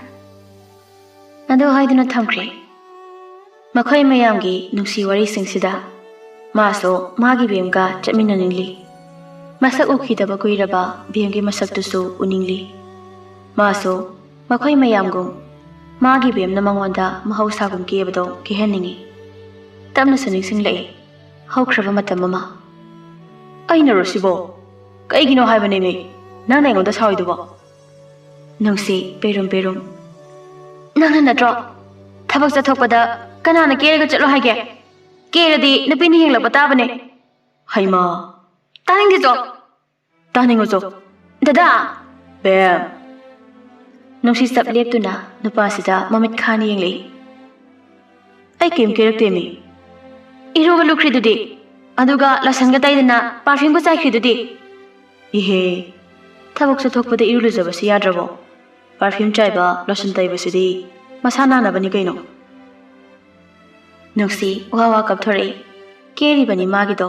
ꯑꯗꯨ ꯍꯥꯏꯗꯨꯅ ꯊꯝꯈ꯭ꯔꯦ꯫ ꯃꯈꯣꯏ ꯃꯌꯥꯝꯒꯤ ꯅꯨꯡꯁꯤ ꯋꯥꯔꯤꯁꯤꯡꯁꯤꯗ ꯃꯥꯁꯨ ꯃꯥꯒꯤ ꯕꯦꯝꯒ ꯆꯠꯃꯤꯟꯅꯅꯤꯡꯂꯤ꯫ ꯃꯁꯛ ꯎꯈꯤꯗꯕ ꯀꯨꯏꯔꯕ ꯕꯦꯝꯒꯤ ꯃꯁꯛꯇꯨꯁꯨ ꯎꯅꯤꯡꯂꯤ꯫ ꯃꯥꯁꯨ ꯃꯈꯣꯏ ꯃꯌꯥꯝꯒꯨꯝ ꯃꯥꯒꯤ ꯕꯦꯝꯅ ꯃꯉꯣꯟꯗ ꯃꯍꯧꯁꯥꯒꯨꯝ ꯀꯦꯕꯗꯣ ꯀꯦꯍꯟꯅꯤꯡꯏ꯫ ꯇꯞꯅꯁꯨ ꯅꯤꯡꯁꯤꯡꯂꯛꯏ ꯍꯧꯈ꯭ꯔꯕ ꯃꯇꯝ ꯑꯃ꯫ ꯑꯩꯅꯔꯣ ꯁꯤꯕꯣ? ꯀꯩꯒꯤꯅꯣ ꯍꯥꯏꯕꯅꯦꯃꯤ, ꯅꯪꯅ ꯑꯩꯉꯣꯟꯗ ꯁꯥꯎꯏꯗꯨꯕꯣ? ꯅꯨꯡꯁꯤ, ꯄꯦꯔꯨꯝ ꯄꯦꯔꯨꯝ꯫ ꯅꯪꯅ ꯅꯠꯇ꯭ꯔꯣ ꯊꯕꯛ ꯆꯠꯊꯣꯛꯄꯗ ꯀꯅꯥꯅ ꯀꯦꯔꯒ ꯆꯠꯂꯣ ꯍꯥꯏꯒꯦ? ꯀꯦꯔꯗꯤ ꯅꯨꯄꯤꯅ ꯌꯦꯡꯂꯛꯄ ꯇꯥꯕꯅꯦ꯫ ꯍꯩꯃꯥ꯫ ꯇꯥꯅꯤꯡꯗꯦꯆꯣ꯫ ꯇꯥꯅꯤꯡꯉꯨꯆꯣ꯫ ꯗꯗꯥ! ꯕꯦꯝ꯫ ꯅꯨꯡꯁꯤ ꯆꯞ ꯂꯦꯞꯇꯨꯅ ꯅꯨꯄꯥꯁꯤꯗ ꯃꯃꯤꯠ ꯈꯥꯅ ꯌꯦꯡꯂꯛꯏ꯫ ꯑꯩ ꯀꯩꯝ ꯀꯦꯔꯛꯇꯦꯃꯤ꯫ ꯏꯔꯨꯒ ꯂꯨꯈ꯭ꯔꯤꯗꯨꯗꯤ? ꯑꯗꯨꯒ ꯂꯣꯁꯟꯒ ꯇꯩꯗꯅ ꯄꯥꯔꯐ꯭ꯌꯨꯝꯒ ꯆꯥꯏꯈ꯭ꯔꯤꯗꯨꯗꯤ? ꯏꯍꯦ꯫ ꯊꯕꯛ ꯆꯠꯊꯣꯛꯄꯗ ꯏꯔꯨ ꯂꯨꯖꯕꯁꯤ ꯌꯥꯗ꯭ꯔꯕꯣ? ꯄꯔꯐ꯭ꯌꯨꯝ ꯆꯥꯏꯕ, ꯂꯣꯁꯟ ꯇꯩꯕꯁꯤꯗꯤ ꯃꯁꯥ ꯅꯥꯅꯕꯅꯤ ꯀꯩꯅꯣ꯫ ꯅꯨꯡꯁꯤ ꯋꯥ ꯋꯥ ꯀꯞꯊꯣꯔꯛꯏ꯫ ꯀꯦꯔꯤꯕꯅꯤ ꯃꯥꯒꯤꯗꯣ꯫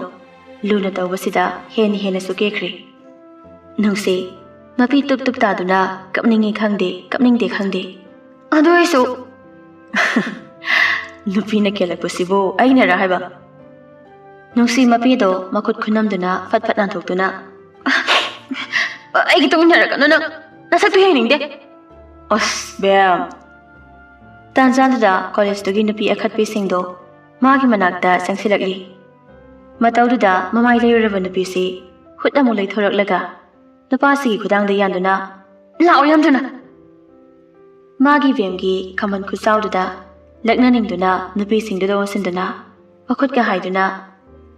ꯂꯨꯅ ꯇꯧꯕꯁꯤꯗ ꯍꯦꯟꯅ ꯍꯦꯟꯅꯁꯨ ꯀꯦꯈ꯭ꯔꯦ꯫ ꯅꯨꯡꯁꯤ ꯃꯄꯤ ꯇꯨꯞ ꯇꯨꯞ ꯇꯥꯗꯨꯅ ꯀꯞꯅꯤꯡꯉꯤ ꯈꯪꯗꯦ, ꯀꯞꯅꯤꯡꯗꯦ ꯈꯪꯗꯦ꯫ ꯑꯗꯨ ꯑꯣꯏꯁꯨ ꯅꯨꯄꯤꯅ ꯀꯦꯜꯂꯛꯄꯁꯤꯕꯨ ꯑꯩꯅꯔ ꯍꯥꯏꯕ? ꯅꯨꯡꯁꯤ ꯃꯄꯤꯗꯣ ꯃꯈꯨꯠ ꯈꯨꯅꯝꯗꯨꯅ ꯐꯠ ꯐꯠ ꯅꯥꯟꯊꯣꯛꯇꯨꯅ, "ꯑꯩꯒꯤ ꯇꯨꯡ ꯏꯟꯅꯔꯛꯀꯅꯨ ꯅꯪ, ꯅꯁꯛꯇꯨ ꯌꯦꯡꯅꯤꯡꯗꯦ"꯫ ꯑꯁ ꯕꯦꯝ꯫ ꯇꯥꯟꯖꯥꯗꯨꯗ ꯀꯣꯂꯦꯖꯇꯨꯒꯤ ꯅꯨꯄꯤ ꯑꯈꯠꯄꯤꯁꯤꯡꯗꯣ ꯃꯥꯒꯤ ꯃꯅꯥꯛꯇ ꯆꯪꯁꯤꯜꯂꯛꯂꯤ꯫ ꯃꯇꯧꯗꯨꯗ ꯃꯃꯥꯏ ꯂꯩꯔꯨꯔꯕ ꯅꯨꯄꯤꯁꯤ ꯈꯨꯠ ꯑꯃꯨꯛ ꯂꯩꯊꯣꯔꯛꯂꯒ ꯅꯨꯄꯥꯁꯤꯒꯤ ꯈꯨꯗꯥꯡꯗ ꯌꯥꯟꯗꯨꯅ, "ꯂꯥꯛꯑꯣ ꯌꯥꯝꯗꯨꯅ!" ꯃꯥꯒꯤ ꯕꯦꯝꯒꯤ ꯈꯝꯕꯟ ꯈꯨꯆꯥꯎꯗꯨꯗ ꯂꯛꯅꯅꯤꯡꯗꯨꯅ ꯅꯨꯄꯤꯁꯤꯡꯗꯨꯗ ꯑꯣꯟꯁꯤꯟꯗꯨꯅ ꯃꯈꯨꯠꯀ ꯍꯥꯏꯗꯨꯅ,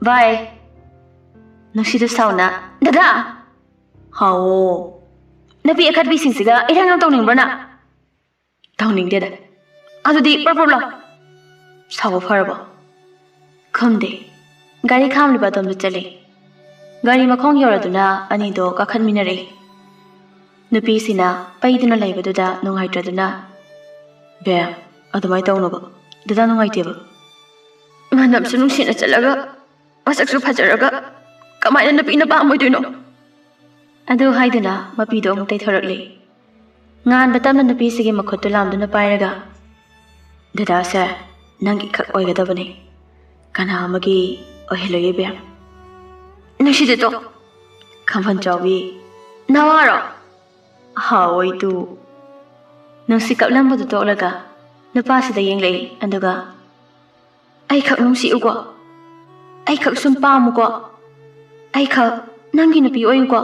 "ꯚꯥꯏ!" ꯅꯨꯡꯁꯤꯗꯨ ꯁꯥꯎꯅ, "ꯗꯗꯥ!" "ꯍꯥꯎꯑꯣ!" "ꯅꯨꯄꯤ ꯑꯈꯠꯄꯤꯁꯤꯡꯁꯤꯒ ꯏꯔꯥꯡ ꯌꯥꯝ ꯇꯧꯅꯤꯡꯕ꯭ꯔꯣ ꯅꯪ?" "ꯇꯧꯅꯤꯡꯗꯦꯗ꯫ ꯑꯗꯨꯗꯤ ꯄ꯭ꯔꯞ ꯄ꯭ꯔꯞ ꯂꯥꯎ꯫" "ꯁꯥꯎꯕ ꯐꯔꯕꯣ?" ꯈꯨꯝꯗꯦ꯫ ꯒꯥꯔꯤ ꯈꯥꯝꯂꯤꯕ ꯑꯗꯣꯝꯗ ꯆꯠꯂꯤ꯫ ꯒꯥꯔꯤ ꯃꯈꯣꯡ ꯌꯧꯔꯗꯨꯅ ꯑꯅꯤꯗꯣ ꯀꯥꯈꯠꯃꯤꯟꯅꯔꯛꯏ꯫ ꯅꯨꯄꯤꯁꯤꯅ ꯄꯩꯗꯨꯅ ꯂꯩꯕꯗꯨꯗ ꯅꯨꯡꯉꯥꯏꯇ꯭ꯔꯗꯨꯅ, "ꯕꯦꯝ, ꯑꯗꯨꯃꯥꯏꯅ ꯇꯧꯅꯨꯕ꯫ ꯗꯗꯥ ꯅꯨꯡꯉꯥꯏꯇꯦꯕ꯫ ꯃꯅꯝꯁꯨ ꯅꯨꯡꯁꯤꯅ ꯆꯠꯂꯒ, ꯃꯁꯛꯁꯨ ꯐꯖꯔꯒ ꯀꯃꯥꯏꯅ ꯅꯨꯄꯤꯅ ꯄꯥꯝꯃꯣꯏꯗꯣꯏꯅꯣ?" ꯑꯗꯨ ꯍꯥꯏꯗꯨꯅ ꯃꯄꯤꯗꯣ ꯑꯃꯨꯛ ꯇꯩꯊꯣꯔꯛꯂꯤ꯫ ꯉꯥꯟꯕ ꯇꯞꯅ ꯅꯨꯄꯤꯁꯤꯒꯤ ꯃꯈꯨꯠꯇꯨ ꯂꯥꯝꯗꯨꯅ ꯄꯥꯏꯔꯒ, "ꯗꯗꯥꯁꯦ ꯅꯪꯒꯤ ꯈꯛ ꯑꯣꯏꯒꯗꯕꯅꯤ, ꯀꯅꯥ ꯑꯃꯒꯤ ꯑꯣꯏꯍꯜꯂꯣꯏꯌꯦ ꯕꯦꯝ꯫" "ꯅꯨꯡꯁꯤꯗꯦ ꯇꯣ꯫" "ꯈꯝꯕꯟ ꯆꯥꯎꯕꯤ, ꯅꯋꯥꯔꯣ?" "ꯍꯥꯎ, ꯑꯣꯏ ꯇꯨ꯫" ꯅꯨꯡꯁꯤ ꯀꯞꯂꯝꯕꯗꯨ ꯇꯣꯛꯂꯒ ꯅꯨꯄꯥꯁꯤꯗ ꯌꯦꯡꯂꯛꯏ, ꯑꯗꯨꯒ, "ꯑꯩꯈꯛ ꯅꯨꯡꯁꯤꯎꯀꯣ, ꯑꯩꯈꯛ ꯁꯨꯝ ꯄꯥꯝꯃꯨꯀꯣ, ꯑꯩꯈꯛ ꯅꯪꯒꯤ ꯅꯨꯄꯤ ꯑꯣꯏꯌꯨꯀꯣ,